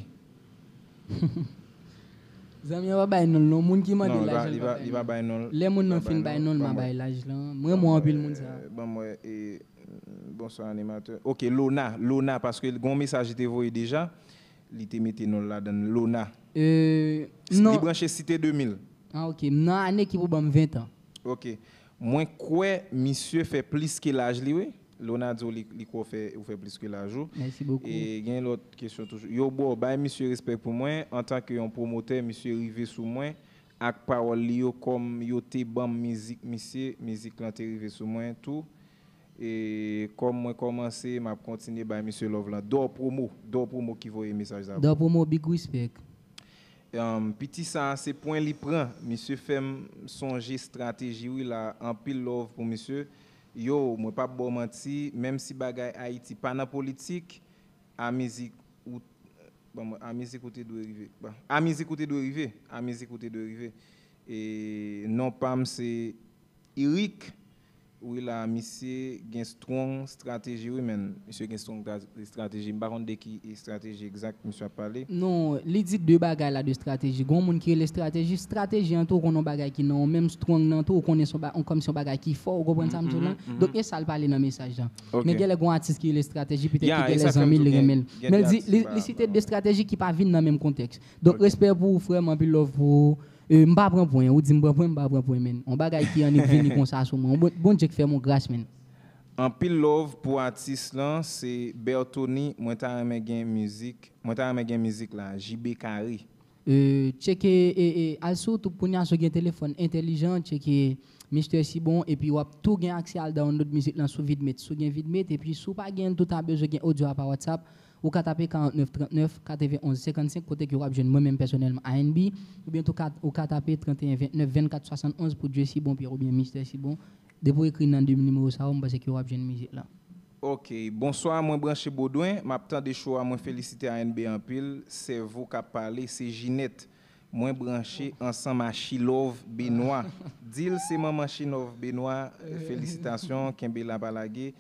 Zanmi an pa bay non l non, moun ki mande laj li pa bay non l. Lè moun nan fin bay non l, m a bay laj lan. Mwen renmen anpil moun sa. Ban mwen, e, bonswa animatè. Ok, Lona, Lona, paske gon mesaj li te voye deja, li te mete non l ladan l, Lona. E, non. Li branche Site de mil. Ah, ok, m nan ane ki pou ban m ven an. Ok. Mwen kwè misye fè plis ke laj li, wi. Lona di w li, li kwè w fè, ou fè plis ke laj ou. Mèsi bokou. E gen lòt kesyon toujou. Yo, bro, bay misye respè pou mwen. Antanke yon pwomotè, misye rive sou mwen ak pawòl li yo, kòm yo te ban m mizik misye, mizik lan te rive sou mwen tou. E kòm mwen kòmanse, m ap kontinye bay misye love lan. Dò Promo, Dò Promo ki voye mesaj sa pou mwen. Dò Promo, big respect. Um, piti sa a se pwen li pran. Misye fè m sonje estrateji wi la. Anpil love pou misye. Yo, mwen p ap ba w manti, menm si bagay Ayiti pa nan politik, a mizik ou, bon, a mizik ou te dwe rive. Bon, a mizik ou te dwe rive. A mizik ou te dwe rive. E non pa m se Eric. Wi la, misye gen strong strateji wi, men. Misye gen strong tra- strateji. M pa konn de ki estrateji egzak misye ap pale. Non, li di de bagay la de strateji. Gon moun ki rele strateji, strateji an tou, ou konn yon bagay ki nan ou menm, strong nan tou, ou konnen se yon ba- kòmsi yon bagay ki fò, ou konprann sa m di w lan? Donk, e sa l pale nan mesaj lan. Men genlè gon atis ki rele strateji, petèt Ya, ki e genlè sa k fè m zanmi di l w gen, renmen l. gen Men de l di, atis li, pa- li site de strateji ki pa vin nan menm kontèks. Donk, respè pou ou, frè m, anpil love pou ou. E, m pa pran pwen, ou di m pran pwen, m pa pran pwen, men. Yon bagay ki annik vini konsa sou mwen. Yon bon, bon Dye k fè m yon gras, men. Anpil love pou atis lan, se Bertony, mwen ta renmen gen mizik, mwen ta renmen gen mizik la, J B Carré. E, tcheke, e, e, al sou YouTube kounye a, si w gen telefòn entèlijan, tcheke Mister Sibon, epi w ap tou gen aksè al download mizik lan sou Vidmate. Si w gen Vidmate, epi si w pa gen l tou, ta bezwen gen odyo a pa WhatsApp, ou ka tape karant nèf trant nèf katrevenn onz senkannsenk, kote ke w ap jwenn mwen menm pèsonèlman A N B, oubyen tou ka, ou ka tape trant e en vent nèf vennkat swasannonz pou Dye Sibon Pierre oubyen Mister Sibon. Depi w ekri nan de nimewo sa yo, m panse ke w ap jwenn mizik lan. Ok, bonswa, mwen branche Bodwen, m ap tande show a, mwen felisite A N B anpil, sèvo k ap pale, se Jinèt, mwen branche ansanm a Chilove Benoit, di l se manman Chinove Benoit, felisitasyon, kenbe la pa lage,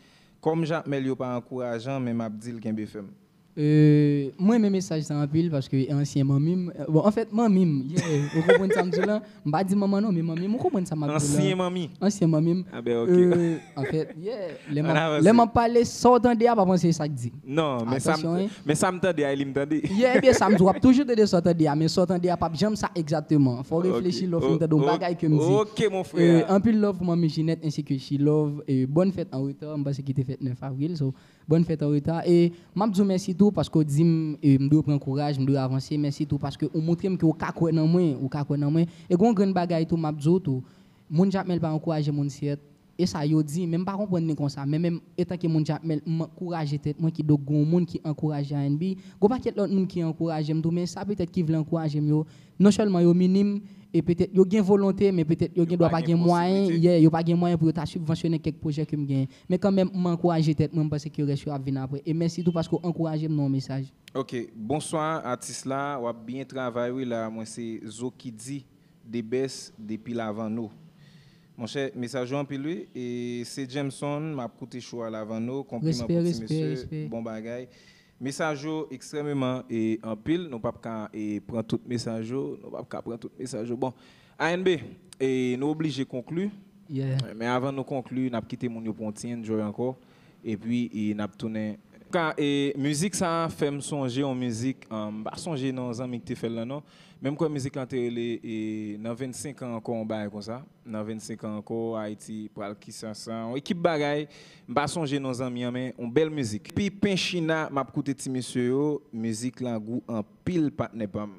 kòm Jakmèl yo pa ankourajan, men m ap di l kenbe fèm. Euh, mwen renmen mesaj sa anpil paske e ansyen manmi m. Bon, anfèt, manmi m, yeah, ou konprann sa m di w lan? M pa di manman non, men manmi m, ou konprann sa m ap di w lan? Ansyen manmi. Ansyen manmi m. Ah ben, ok. Euh, anfèt, yeah, lè m ap pale, sa w tande a, pa panse e sa k di. Non, men sa m tande a, e li m tande. Yeah, ebyen, sa m di, w ap toujou tande sa w tande a, men sa w tande a p ap janm sa egzakteman. Fò w reflechi lè w fin tande yon bagay ke m di. Ok, mon frè. Anpil love pou manmi Jinèt ensi ke Chilove. Bòn fèt an reta, m panse ki te fèt nèf avril. So, Bòn fèt an reta. E m ap di w mèsi tou paske w di m, e, m dwe pran kouraj, m dwe avanse. Mèsi tou paske ou montre m ke w ka kwè nan mwen, ou ka kwè nan mwen. E gon grenn bagay tou, m ap di w tou. Moun Jakmèl pa ankouraje moun syèt. E sa yo di, men m pa konprann li konsa. Men menm etanke moun Jakmèl, m ankouraje tèt mwen, kidonk gon moun ki ankouraje A N B. Gon pakèt lòt moun ki ankouraje m tou, men sa petèt ki vle ankouraje m yo, non sèlman yo minim, e petèt yo gen volonte, men petèt yo gen dwa pa gen mwayen, yeah, yo pa gen mwayen pou yo ta sibvansyonnen kèk pwojè ke m genyen. Men kanmenm, m ankouraje tèt mwen, m panse ke rès yo ap vin apre. E mèsi tou paske w ankouraje m nan yon mesaj. Ok, bonswa atis la, w ap byen travay wi la, mwen se Zo Kidi, The Best, depi Lavano. Monchè, mesaj yo anpil wi, e se Jameson, m ap koute show a Lavano, konpliman pou ti mesye, bon bagay. Mesaj yo ekstrèmeman e anpil, nou p ap ka e pran tout mesaj yo, nou p ap ka pran tout mesaj yo. Bon, A N B, e nou oblije konkli. Men avan nou konkli, n ap kite moun yo pran yon ti enjoy ankò. Epi e n ap tounen. Ka, e mizik sa a fè m sonje yon mizik, m pa sonje non zanmi ki te fè l lan non. Men m kwè mizik lan te rele e nan vennsenk an ankò, yon bagay konsa. Nan vennsenk an ankò, Ayiti pral kisa sa? Yon ekip bagay, m pa sonje non zanmi an, men yon bèl mizik. Epi Penchina, m ap koute ti mesye yo, mizik lan gou anpil patnè pa m.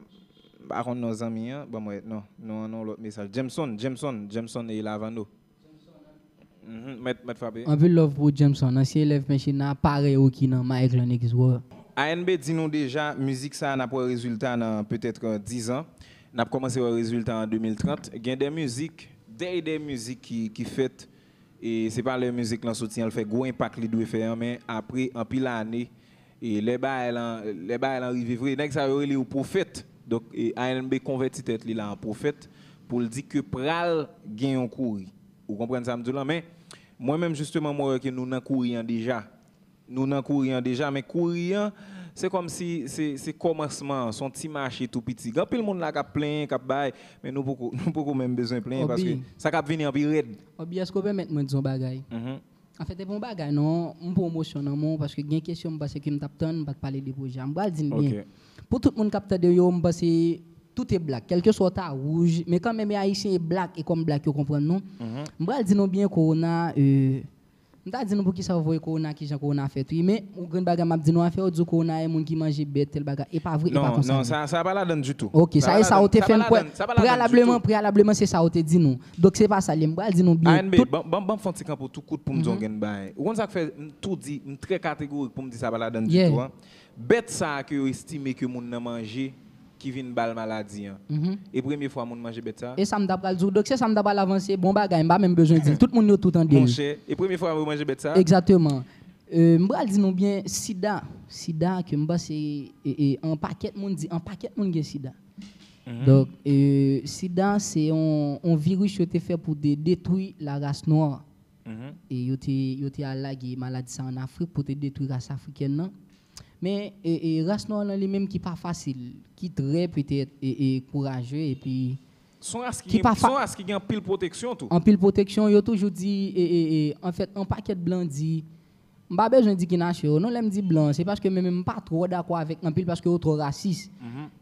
M pa konn non zanmi an, ban mwen non, non, non lòt mesaj. Jameson, Jameson, Jameson e Lavano. Mhm, mèt, mèt frape. Anpil love pou Jameson, ansyen elèv Penchina, parèy ou ki nan Mike lan X War. A N B di nou deja, mizik sa a n ap wè rezilta nan petèt dizan. N ap kòmanse wè rezilta an de mil trant. Gen de mizik, de, de mizik ki, ki fèt. E se pa lè mizik lan soti an l fè gwo enpak li dwe fè an, men apre anpil ane, e lè bagay lan, lè bagay lan rive vre, nèg sa yo rele yo pwofèt. Donk, e A N B konvèti tèt li la an pwofèt pou l di ke pral gen yon kouri. Ou konprann sa m di w lan? Men, mwen menm, jisteman, mwen wè ke nou nan kouri an deja. Nou nan kouri an deja, men kouri an, se kòmsi se, se kòmansman an, se yon ti mache tou piti. Gen anpil moun la k ap plenyen, k ap bay, men nou poko, nou poko menm bezwen plenyen, paske sa k ap vini an pi rèd. Obi, èske w pèmèt mwen di yon bagay? Anfèt, e pa yon bagay, non, m pwomosyon nan men w, paske gen kesyon m panse ke m t ap tann, m pa t pale de pwojè a. M pral di n byen. Pou tout moun k ap tande yo, m panse tout e blak. Kèlkeswa w ta wouj, men kanmenm, e ayisyen e blak, e kòm blak yo konprann nou. M pral di nou byen, kowona, e, M ta di nou poukisa yo voye kowona, kijan kowona fèt, wi. Men, yon grenn bagay m ap di nou, afè yo di w kowona e moun ki manje bèt, tèl bagay. E pa vre, e pa konsa. Non, non, sa, sa pa ladan ditou. Ok, sa e sa yo te fè n kwè. Preyalableman, preyalableman, se sa yo te di nou. Donk, se pa sa l ye. M pral di nou byen. A N B, ban, ban, ban m fè yon ti kanpo tou kout pou m di yon grenn bagay. Ou konn sa k fè m tou di, m trè kategorik pou m di sa pa ladan ditou an? Bèt sa a ke yo estime ke moun nan manje, ki vin ba l maladi an. E premye fwa moun manje bèt sa? E sa m ta pral di w. Donk, se sa m ta pral avanse. Bon bagay, m pa menm bezwen di l. Tout moun yo tou tande l. Monchè, e premye fwa yo manje bèt sa? Egzakteman. Euh, m pral di nou byen, sida. Sida, ke m panse, e, e, an pakèt moun di, an pakèt moun gen sida. Donk, euh, sida, se yon, yon viris yo te fè pou de, detwi laras nwa. E yo te, yo te al lage maladi sa ann Afrik pou te detwi ras afrikèn nan. Men e, e, ras nwa lan li menm ki pa fasil, ki trè petèt e, e, kouraje, epi Son ras ki Ki gen, pa fa- son ras ki gen anpil pwoteksyon tou. anpil pwoteksyon, yo toujou di, e, e, e, anfèt, yon pakèt blan di, m pa bezwen di ki nasyon yo non, lè m di blan, se paske men menm m pa twò dakò avèk anpil paske yo twò rasis.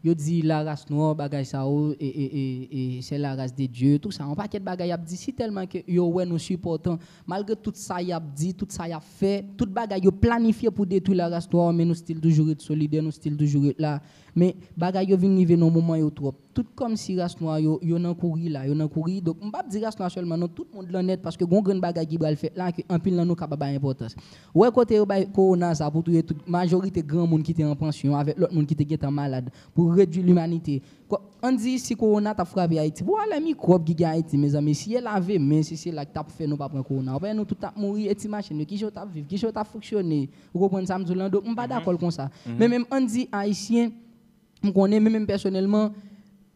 Yo di la race noire, bagay sa yo, e, e, e, e, c'est la race de Dieu, tout sa. Yon pakèt bagay y ap di, si tèlman ke yo wè nou sipòtan, malgre tout sa y ap di, tout sa y ap fè, tout bagay yo planifye pou detwi la race noire, men nou still toujou ret solidè, nou still toujou ret la. Men bagay yo vin rive nan moman yo twòp. Tout kòmsi ras nwa yo, yo nan kouri la, yo nan kouri. Donk, m p ap di ras nwa sèlman, non, tout mond lan nèt, paske gon grenn bagay ki pral fèt la, ke anpil nan nou ka pa bay enpòtans. Ou wè kote yo bay kowona sa pou touye tout, majorite granmoun ki te an pansyon, avèk lòt moun ki te gentan malad, pou redwi limanite. Ko- Ann di si kowona t ap frape Ayiti, pou wè lè mikwòb ki gen Ayiti, mezanmi, si e lave men, si se la k t ap fè nou pa pran kowona. Ou wè nou tout t ap mouri, e ti machin yo, kijan yo t ap viv, kijan yo t ap fonksyone. Ou konprann sa m di w lan? Donk, m pa dakò l konsa. Men menm ann di Ayisyen, m konnen, men menm pèsonèlman,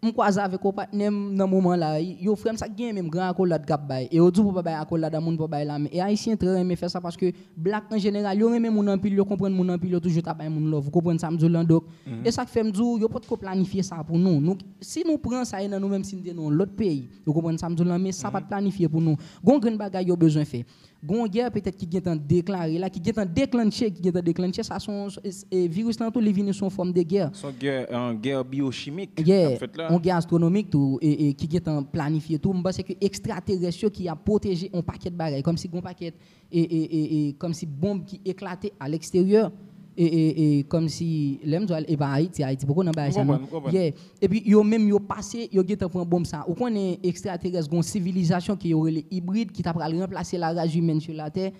m kwaze avèk yon patnè m nan moman la, yo frè m sa k genyen menm gran akolad k ap bay. E yo di w pou pa bay akolad a moun, pou pa bay lame. E Ayisyen trè renmen fè sa paske blak an jeneral, yo renmen moun anpil, yo konprann moun anpil, yo toujou ta bay moun love. Ou konprann sa m di w lan? Donk, e sa k fè m di w, yo potko planifye sa pou nou. Nou, si nou pran sa e nan nou menm si n te nan yon lòt peyi. Ou konprann sa m di w lan? Men sa pa t planifye pou nou. Gon grenn bagay yo bezwen fè. Gon gè petèt ki gentan deklare la, ki gentan deklanche, ki gentan deklanche, sa se yon, e, e, viris lan tou, li vini sou yon fòm de gè. Se yon gè, yon gè biyochimik Yeah, k ap fèt la. Yon gè astwonomik tou, e, e, ki gentan planifye tou. M panse ke ekstraterès yo ki ap pwoteje yon pakèt bagay, kòmsi gon pakèt, e, e, e, e, kòmsi bonb ki eklate a leksteryè, e, e, e, kòmsi, lè m di w, e pa Ayiti, Ayiti poko nan bagay sa non. Yeah. Epi yo menm yo pase, yo gentan pran bonm sa. Ou konnen ekstraterès gon sivilizasyon ke yo rele ibrid ki ta pral ranplase la race humaine sur la terre.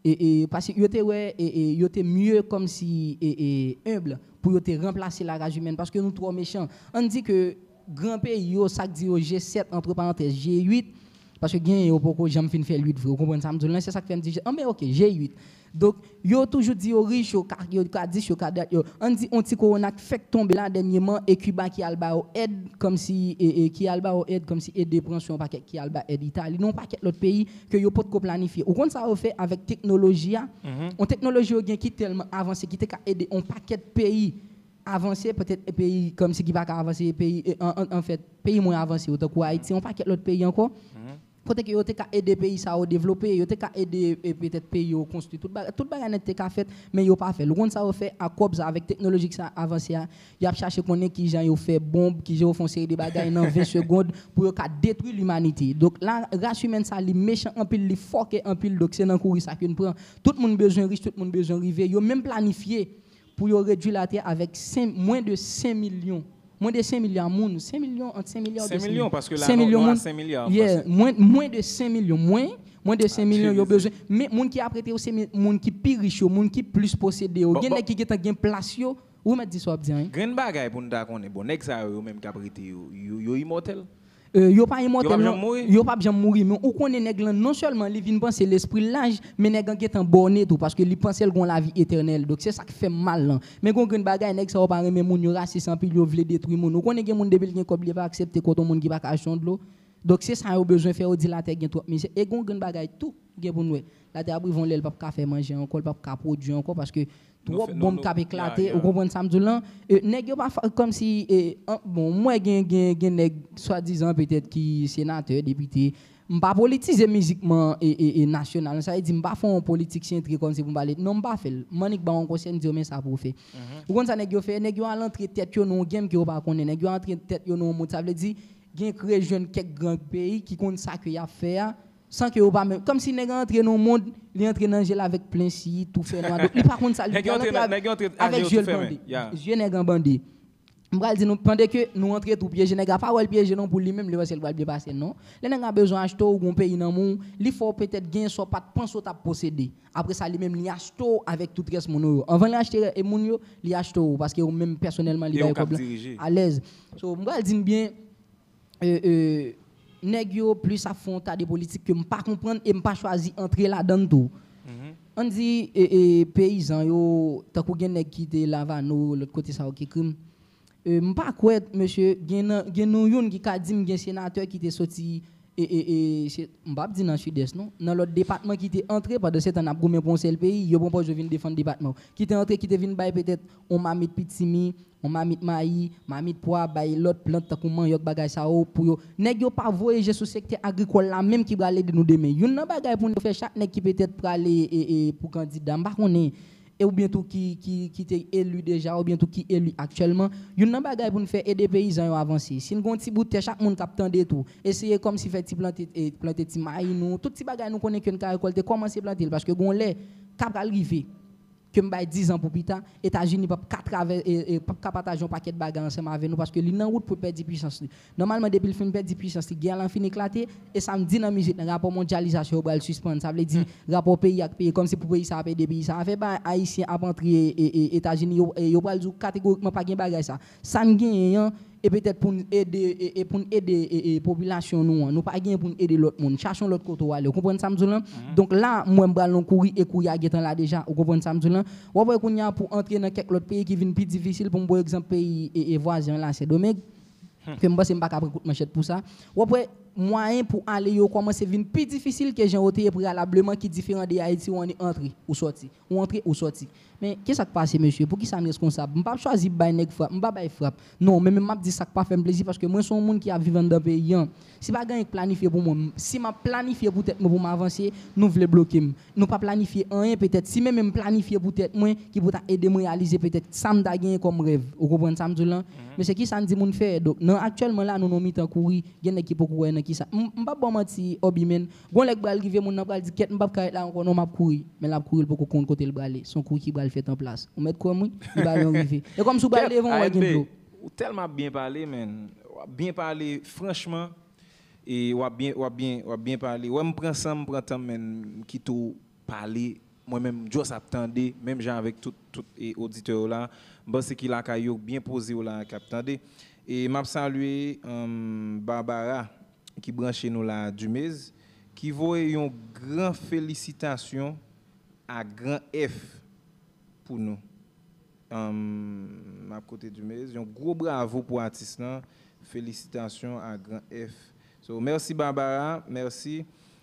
E, e, paske yo te wè, e, e, yo te mye kòmsi, e, e, humble pou yo te ranplase la race humaine paske nou twò mechan. Ann di ke gran peyi yo, sa k di yo G sèt, antre parantèz, G uit, paske genyen yo poko janm fin fè l uit vre. Ou konprann sa m di w lan? Se sa k fè m di, anben oke, G uit. Donk, yo toujou di yo rich, yo ka, yo ka dis, yo ka dat, yo. Ann di on ti kowona k fèk tonbe la dènyèman, e Kiba ki al ba yo èd, kòmsi, e, e, ki al ba yo èd, kòmsi ede pran swen yon pakèt ki al ba èd Itali, nan yon pakèt lòt peyi ke yo potko planifye. Ou konn sa yo fè avèk teknoloji a? On teknoloji yo gen ki tèlman avanse, ki te ka ede on pakèt peyi avanse, petèt peyi kòmsi ki pa ka avanse, peyi, e, an, an, anfèt, peyi mwen avanse yo, tankou Ayiti, on pakèt lòt peyi ankò. Kote ke yo te ka ede peyi sa yo devlope, yo te ka ede, e, petèt peyi yo konstwi. Tout bagay, tout bagay nèt te ka fèt, men yo pa fè l. Ou konn sa yo fè ak kòb sa, avèk teknoloji sa avanse a, y ap chache konnen kijan yo fè bonb, kijan yo fè yon seri de bagay nan ven segond pou yo ka detwi limanite. Donk, la, ras imèn sa, li mechan anpil, li fòkè anpil, donk se nan kouri sa ke n pran. Tout moun bezwen rich, tout moun bezwen rive. Yo menm planifye pou yo redwi latè avèk senk, mwen de senk milyon. Mwen de senk milya moun. Senk milyon, ant senk milya ou de senk milyon? Senk milyon, paske la nou a senk milya. Yeah, mwen, mwen de senk milyon. Mwen, mwen de senk milyon yo bezwen. Men moun ki ap rete yo, se moun ki pi rich yo, moun ki plis posede yo. Gen nèg ki gentan gen plas yo. Ou mèt di sa w ap di an. Grenn bagay pou n ta konnen. Bon, nèg sa yo, yo menm k ap rete yo, yo, yo imòtèl? Yo pa imòtèl non. Yo p ap janm mouri. Men ou konnen nèg lan non sèlman li vin panse lespri l laj, men nèg lan gentan bòne tou paske li panse l gon lavi etènèl. Donk se sa k fè m mal lan. Men gon grenn bagay, nèg sa yo pa renmen moun, yo rasis anpil, yo vle detwi moun. Ou konnen gen moun depi l gen kòb li pa aksepte kot yon moun ki pa ka achte yon dlo. Donk se sa yo bezwen fè, yo di latè gen twòp mizè. E gon grenn bagay tou gen pou n wè. Latè ap rive yon lè l p ap ka fè manje ankò, l p ap ka pwodui ankò paske twòp bonm k ap eklate, ou konprann sa m di w lan? Nèg yo pa kòmsi, bon, m wè gen, gen, gen nèg swadizan petèt ki senatè, depite. M pa politize mizikman e, e, e nasyonal. Sa vle di m pa fè yon politik sentre kòmsi pou m pale. Non, m pa fè l. M annik ba w yon konsèy, m di w men sa pou w fè. Ou konn sa nèg yo fè? Nèg yo al antre tèt yo nan yon game ke yo pa konnen. Nèg yo antre tèt yo nan yon mond. Sa vle di, gen kreye jwenn kèk gran peyi ki konn sa ke y ap fè a, san ke yo pa menm. Kòmsi nèg antre nan yon mond, li antre nan je l avèk plen si, tou fè nwa. Donk, li pa konn sa, li pral antre avèk je l bande. Je nèg an bande. M pral di nou, pandan ke nou antre tou pyeje nèg la, pa wè l pyeje non pou li menm, li panse l pral byen pase, non. Lè nèg la bezwen achte w, gon peyi nan men w, li fè w petèt gen sa w pa t panse w t ap posede. Apre sa, li menm, li achte w avèk tout rès moun ou yo. Anvan li achte e moun yo, li achte w, paske ou menm pèsonèlman, li bay kòb la alèz. So, m pral di n byen, e, e, nèg yo plis ap fè yon ta de politik ke m pa konprann e m pa chwazi antre ladan l tou. Ann di, e, e, peyizan yo, tankou gen nèg ki te Lavano, lòt kote sa yo ki ekri m. E, m pa kwè, mesye, gen nan, gen nou youn ki ka di m gen senatè ki te soti e, e, e, se, m p ap di nan Sidès non, nan lòt depatman ki te antre, pandan se tan n ap goumen pou yon sèl peyi, yo pran pòz yo vin defann depatman yo. Ki te antre, ki te vin bay petèt yon mamit pitimi, yon mamit mayi, mamit pwa, bay lòt plant tankou manyòk, bagay sa yo, pou yo. Nèg yo pa voye je sou sektè agrikòl la menm ki pral ede nou demen. Youn nan bagay pou nou fè, chak nèg ki petèt prale e, e, pou kandida, m pa konnen, e oubyen tou ki, ki, ki te eli deja, oubyen tou ki eli aktyèlman, youn nan bagay pou n fè, ede peyizan yo avanse. Si n gen yon ti bout tè, chak moun k ap tande tou, eseye kòmsi fè ti plante, e, plante ti mayi nou, tout ti bagay nou konnen ke n ka rekòlte, kòmanse plante l, paske gon lè, ka pral rive, ke m bay diz an pou pita, Etazini p ap ka travè-, e, e, p ap ka pataje yon pakèt bagay ansanm avè nou, paske li nan wout pou l pèdi pwisans li. Nòmalman, depi l fin pèdi pwisans li, gè a lan fin eklate, e sa m di nan mizik lan, rapò mondyalizasyon yo pral sispann. Sa vle di, rapò peyi ak peyi, kòmsi pou peyi sa ap ede peyi sa. Afè ba Ayisyen ap antre, e, e, Etazini, yo, e, yo pral di w kategorikman pa gen bagay sa. Sa n genyen an, e petèt pou n ede, e, e pou n ede, e, e, popilasyon nou an. Nou pa genyen pou n ede lòt moun. Chache yon lòt kote w ale. Ou konprann sa m di w lan? Donk la, mwen m pral nan kouri e kouri a gentan la deja. Ou konprann sa m di w lan? W ap wè kounye a pou antre nan kèk lòt peyi ki vin pi difisil, pou m ba w egzanp peyi e, e vwazen an la, Sendomeng, ke m panse m pa ka pran kout manchèt pou sa. W ap wè mwayen pou ale yo kòmanse vin pi difisil ke jan yo te ye preyalableman, ki diferan de Ayiti, ou annik antre, ou sòti. Ou antre, ou sòti. Men, kisa k pase, mesye? Poukisa n reskonsab? M p ap chwazi bay nèg frap, m pa bay frap. Non, men, men m ap di sa k pa fè m plezi, paske mwen se yon moun ki ap viv anndan peyi an. Si pa gen anyen k planifye pou mwen, m, si m ap planifye pou tèt mwen pou m avanse, nou vle bloke m. Nou pa planifye anyen, petèt. Si menm m planifye pou tèt mwen, ki pou ta ede m reyalize petèt sa m ta genyen kòm rèv. Ou konprann sa m di w lan? Men se kisa n di moun fè? Donk, nan aktyèlman la, nou nan mitan kouri, gen nèg ki poko wè nan kisa. M, m p ap ba w manti, Obi, men, gon lè k pral rive, moun nan pral di, "Kèt, m p ap ka ret la ankò, non, m ap kouri." Men l ap kouri, l poko konn kote l prale. Se yon kouri ki pral fèt an plas. Ou mèt kwè m, wi, li pral yon rive. E kòmsi w pral devan, w wè gen dlo. Ou tèlman ap byen pale, men. W ap byen pale, franchman. E w ap byen, w ap byen, w ap byen pale. Wè, m pran san m, pran tan m, men, m kite w pale. Mwen menm, m just ap tande, menm jan avèk tout, tout e, oditè yo la. M panse ki lakay yo byen poze yo la k ap tande. E m ap salye, um, Barbara, ki branche nou la, Dumez, ki voye yon gran felisitasyon a Gran F pou nou. Um, m ap kote Dumez. Yon gwo bravo pou atis lan. Felisitasyon a Gran F. So, mèsi Barbara, mèsi.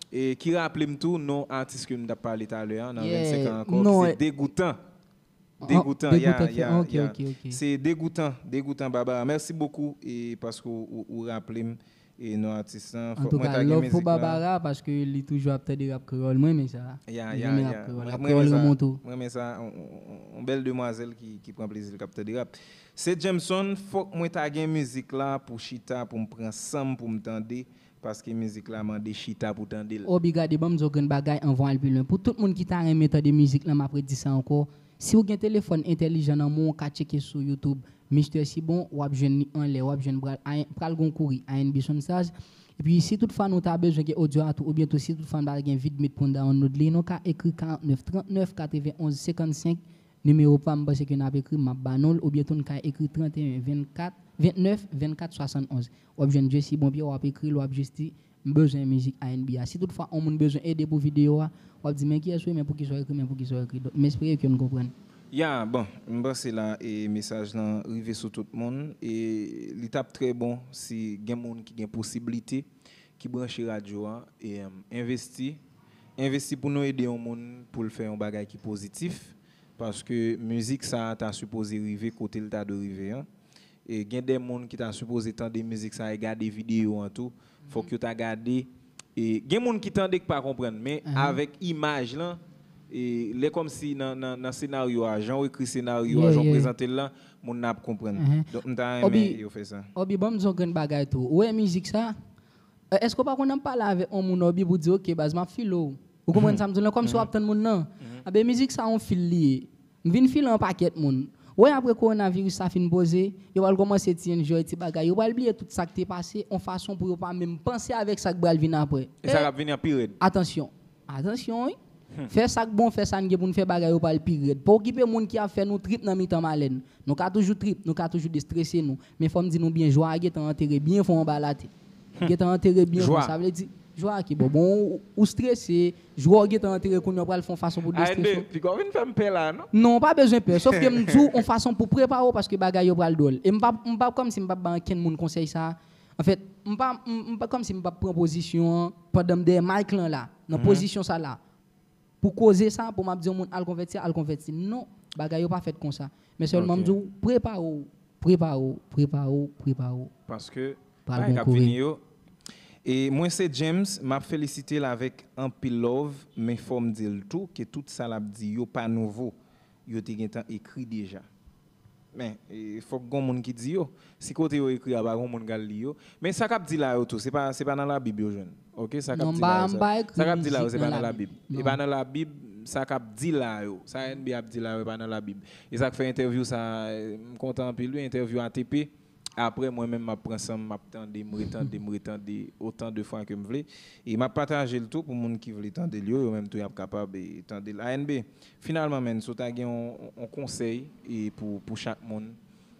E ki raple m tou non atis ke m t ap pale talè a, nan vennsenk an ankò, ki se Degoutan. Degoutan, ya, ya, ya. Se Degoutan, Degoutan Barbara. Mèsi bokou e paske w, w, w raple m e non atis lan. Fòk mwen ta gen mizik lan. Antouka, love pou Barbara, paske li toujou ap tande rap kreyòl. Mwen renmen sa. Ya, ya, ya. Mwen renmen sa. Mwen renmen sa. Yon, yon, yon, yon bèl demwazèl ki, ki pran plezi l k ap tande rap. Se Jameson, fòk mwen ta gen mizik la pou chita, pou m pran san m, pou m tande, paske mizik la mande chita pou tande l. Obi, gade, ban m di w grenn bagay anvan w al pi lwen. Pou tout moun ki ta renmen tande mizik lan, m ap redi sa ankò. Si w gen telefòn entèlijan nan men w, w ka tcheke sou YouTube, Mister Sibon, w ap jwenn li anlè, w ap jwenn pral, pral gon kouri, R and B Sound Stars. Epi, si toutfwa nou ta bezwen gen odyo a tou, oubyen tou, si toutfwa n pa gen vid met pou n download li, nou ka ekri karant nèf trant nèf katrevenn onz senkannsenk, nimewo pa m, m panse ke n ap ekri, m ap ba nou l, oubyen tou n ka ekri trant et un vennkat, vennèf vennkat swasannonz. W ap jwenn Jessy Bonpyè, w ap ekri l, w ap jis di, "M bezwen mizik R and B a." Si toutfwa yon moun bezwen ede pou videyo a, w ap di, "Men kiyès ou ye, men poukisa w ekri, men poukisa w ekri." Donk, m espere ke n konprann. Ya, bon, m panse la e mesaj lan rive sou tout moun. E li t ap trè bon si gen moun ki gen posiblite, ki branche radyo a, e, em, envesti. Envesti pou nou ede yon moun pou l fè yon bagay ki pozitif. Paske mizik sa a ta sipoze rive kote l ta dwe rive an. E gen de moun ki ta sipoze tande mizik sa a e gade videyo an tou. Fòk yo ta gade. E gen moun ki tande ki pa konprann, men avèk imaj lan, e lè kòmsi nan, nan, nan senaryo a, jan w ekri senaryo a, jan w prezante l lan, moun nan ap konprann. Donk, m ta renmen yo fè sa. Obi, ban m di w yon grenn bagay tou. Ou wè mizik sa? E, èske w pa konn ap pale avèk yon moun, Obi, pou di, "Oke, baz, m ap file w"? Ou konprann sa m di w lan? Kòmsi w ap tann moun nan. Anben, mizik sa yon fil li ye. M vin file yon pakèt moun. Ou wè, apre kowonaviris sa fin poze, yo pral kòmanse ti enjoy, ti bagay. Yo pral bliye tout sa k te pase, yon fason pou yo pa menm panse avèk sa k pral vin apre. E sa k ap vini an pi rèd. Atansyon. Atansyon, wi. Fè sa k bon, fè sa n gen pou n fè, bagay yo pral pi rèd. Pa okipe moun ki ap fè nou trip nan mitan malè n. Nou ka toujou trip, nou ka toujou destrese nou. Men fò m di nou byen, jwa a gentan antere byen fon anba latè. Gentan antere byen fon, sa vle di, jwa a ki bò? Bon, ou, ou strese, jwa w gentan antere kounye a, w pral fè yon fason pou destrese w. Piko vin fè m pè la, non? Non, w pa bezwen pè, sòf ke m di w yon fason pou prepare w, paske bagay yo pral dwòl. E m p ap, m p ap kòmsi m p ap ba ankenn moun konsèy sa. Anfèt, m pa, m, m pa, kòmsi m p ap pran pozisyon an pandan m dèyè mic lan la, nan pozisyon sa la. Pou koze sa, pou m ap di yon moun al konvèti, al konvèti. Non, bagay yo pa fèt konsa. Men sèlman m di w, prepare w, prepare w, prepare w, prepare w. Paske bagay k ap vini yo. E mwen se James, m ap felisite l avèk anpil love, men fò m di l tou ke tout sa l ap di yo pa nouvo, yo te gentan ekri deja. Men, e, fòk gon moun ki di yo. Si kote yo ekri a pa gon moun k al li yo. Men sa k ap di la yo tou, se pa, se pa nan Labib yo jwenn. Oke, sa k ap di la yo, sa k ap di la yo, se pa nan Labib. E pa nan Labib, sa k ap di la yo. Sa A N B ap di la yo, e pa nan Labib. E sa k fè entèvyou sa, m kontan anpil wi, entèvyou A T P. Apre, mwen menm, m ap pran san m, m ap tande, m retande, m retande otan de fwa ke m vle. E m ap pataje l tou pou moun ki vle tande l yo, yo menm tou y ap kapab e tande l. A N B, finalman, menn, si w ta gen yon, yon konsèy e pou, pou chak moun,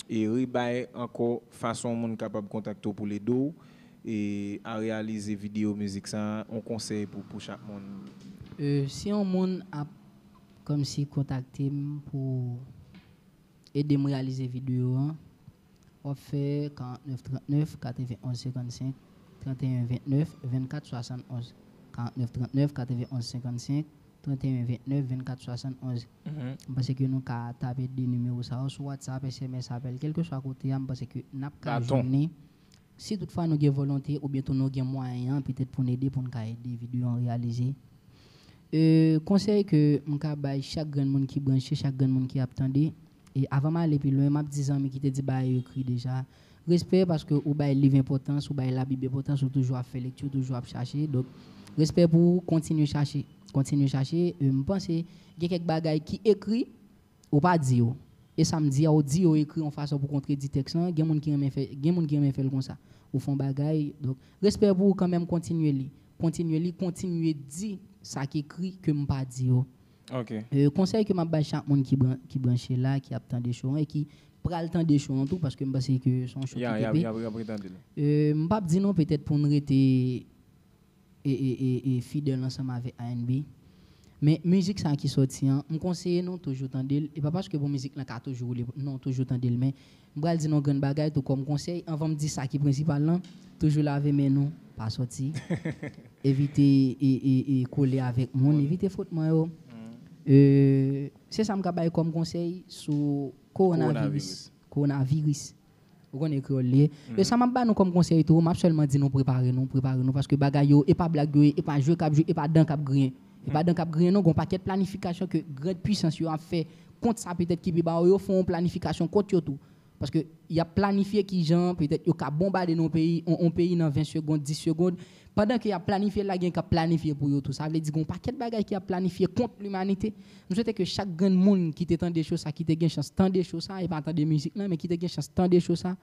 e rebay ankò fason yon moun kapab kontakte w pou l ede w e a reyalize videyo mizik sa a, yon konsèy pou, pou chak moun. E, si yon moun ap kòmsi kontakte m pou ede m reyalize videyo an, w ap fè karant nèf trant nèf katrevenn onz senkannsenk, trant e en vent nèf vennkat swasannonz. Karant nèf trant nèf katrevenn onz senkannsenk, trant e en vent nèf vennkat swasannonz. M panse ke nou ka tape de nimewo sa yo sou WhatsApp, S M S, apèl, kèlkeswa kote a, m panse ke n ap ka jwenn li. Si toutfwa nou gen volonte oubyen tou nou gen mwayen an, petèt pou n ede, pou n ka ede videyo an reyalize. E, konsèy ke m ka bay chak grenn moun ki branche, chak grenn moun ki ap tande, e avan m ale pi lwen, m ap di zanmi ki te di bagay yo ekri deja, respè paske ou bay liv enpòtans, ou bay Labib enpòtans, ou toujou ap fè lekti, ou toujou ap chache. Donk, respè pou ou, kontinye chache, kontinye chache. E, m panse gen kèk bagay ki ekri, ou pa di yo. E sa m di a, ou di yo ekri yon fason pou kontredi tèks lan. Gen moun ki renmen fè, gen moun ki renmen fè l konsa. Ou fè yon bagay. Donk, respè pou ou kanmenm, kontinye li. Kontinye li, kontinye di sa k ekri ke m pa di yo. E, konsèy ke m ap bay chak moun ki, bran, ki branche la, ki ap tande show an e ki pral tande show an tou, paske m panse ke se yon show ki te pe. E, m p ap di nou petèt pou n rete e, e, e, e fidèl ansanm avèk A N B. Men mizik sa ki sòti an, m konseye nou toujou tande l. E pa paske bon mizik lan ka toujou woule, non, toujou tande l. Men m pral di nou yon grenn bagay tou kòm konsèy. Anvan m di sa ki prensipal lan, toujou lave men nou, pa sòti. Evite e, e, e kole avèk moun, evite frotman yo. E, se sa m ka bay kòm konsèy sou kowonaviris. Kowonaviris. Ou konnen e kreyòl li ye. E sa m ap ba nou kòm konsèy tou, m ap sèlman di nou prepare nou, prepare nou, paske bagay yo, e pa blag yo ye, e pa jwe k ap jwe, e pa dan k ap griyen. E pa dan k ap griyen non, gen yon pakèt planifikasyon ke grann pisans yo ap fè kont sa petèt ki pi ba yo, yo fè yon planifikasyon kont yo tou. Paske y ap planifye kijan petèt yo ka bonbade nan yon peyi, yon, yon peyi nan ven segonn, dis segonn, pandan ke y ap planifye l la, gen k ap planifye pou yo tou. Sa vle di gen yon pakèt bagay ki ap planifye kont limanite. M swete ke chak grenn moun ki te tande cho sa, ki te gen chans tande cho sa, e pa tande mizik lan, men ki te gen chans tande cho sa,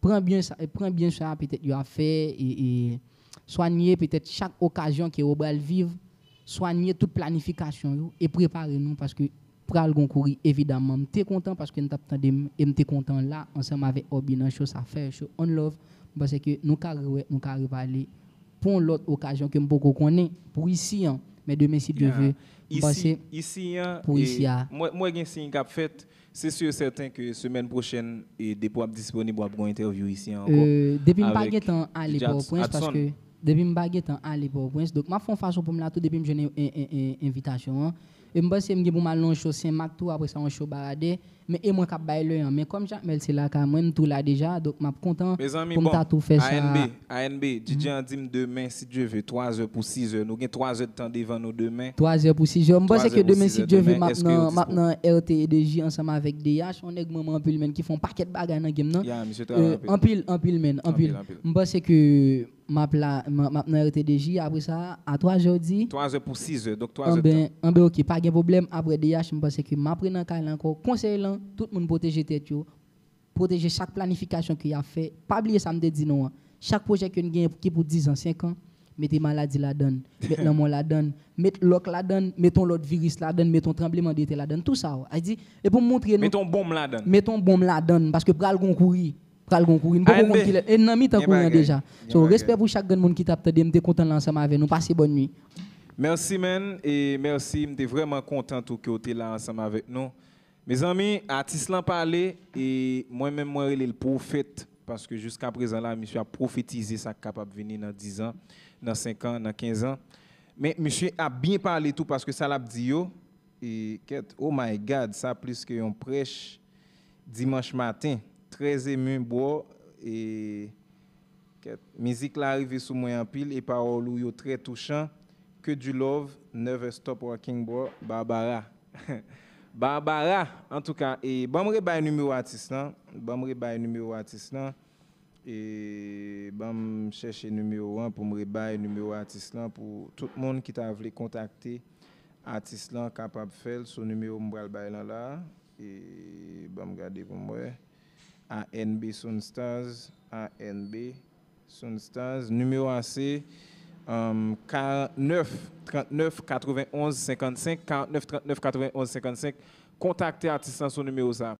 pran byen sa, pran byen sa petèt yo ap fè, e, e swanye petèt chak okazyon ke yo pral viv, swanye tout planifikasyon yo, e prepare nou, paske pral gon kouri, evidaman. M te kontan paske n t ap tande m, e m te kontan la, ansanm avèk Obi nan cho sa, fè cho on love. M panse ke nou ka rewè, nou ka repale pou yon lòt okazyon ke m poko konnen pou isi an. Men demen, si Dye vle, m panse pou isi a. Mwen, mwen gen siy k ap fèt. Se si e sèten ke semèn pwochèn, e depi w ap disponib, w ap gen yon entèvyou isi an ankò. Depi m pa gentan ale Pòtoprens, paske depi m pa gentan ale Pòtoprens, donk m ap fè yon fason pou m la tou, depi m jwenn en, en, en, en, envitasyon an. E m panse m gen pou m al nan yon cho Senmak tou, apre sa yon cho Baradè. Men e mwen k ap bay lè an. Men kòm Jakmèl se lakay mwen, m tou la deja, donk m ap kontan pou m ta tou fè sa. Mezanmi, bon, A N B, A N B, D J an di m demen, si Dye vle, twa zè pou siz è. Nou gen twa zè de tan devan nou demen. Twa zè pou siz è. M panse ke demen, si Dye vle, m ap nan, m ap nan R T D J ansanm avèk D H, yon nèg m renmen anpil, menn, ki fè yon pakèt bagay nan game nan. Anpil, anpil, menn, anpil. M panse ke m ap la, m, m ap nan R T D J, apre sa, a twa zè, w di? Twa zè pou siz è, donk twa zè de tan. Anben, anben, oke, pa gen pwoblèm, apre D H, m panse ke m ap re nan kay la ankò. Konsèy lan, tout moun pwoteje tèt yo, pwoteje chak planifikasyon ke y ap fè. Pa bliye sa m te di nou an. Chak pwojè ke n genyen ki pou diz an, senk an, mete maladi ladan l, met lanmò ladan l, met lòk ladan l, met yon lòt viris ladan l, met yon tranblemanntè ladan l, tou sa yo. A di, e pou m montre nou. Met yon bonm ladan l. Met yon bonm ladan l, paske pral gon kouri. Pral gon kouri. M poko konn kilè. E n nan mitan kouri an deja. So, respè pou chak grenn moun ki t ap tande. M te kontan la ansanm avè nou. Pase bòn nwi. Mèsi, man. E mèsi. M te vrèman kontan tou ke w te la ansanm avèk nou. Mezanmi, atis lan pale. E mwen menm, mwen rele l Pwofèt. Paske jiska prezan la, misye ap pwofetize sa k kapab vini nan diz an, nan senk an, nan kenz an. Men misye ap byen pale tou, paske sa l ap di yo, e kèt, oh my God, sa plis ke yon prèch dimanch maten. Très ému, bro. E kèt, mizik la rive sou mwen anpil e pawòl ou yo trè touchan. Que du love, never stop rocking, bro. Barbara. Barbara, antouka, e ban m rebay nimewo atis lan. Ban m rebay nimewo atis lan. E ban m chèche nimewo an pou m rebay nimewo atis lan pou tout moun ki ta vle kontakte atis lan kapab fè l sou nimewo m pral bay lan la. E ban m gade pou m wè. A N B Soundstars, A N B Soundstars. Nimewo a se um, karant nèf trant nèf katrevenn onz senkann senk, karant nèf trant nèf katrevenn onz senkann senk. Kontakte atis lan sou nimewo sa.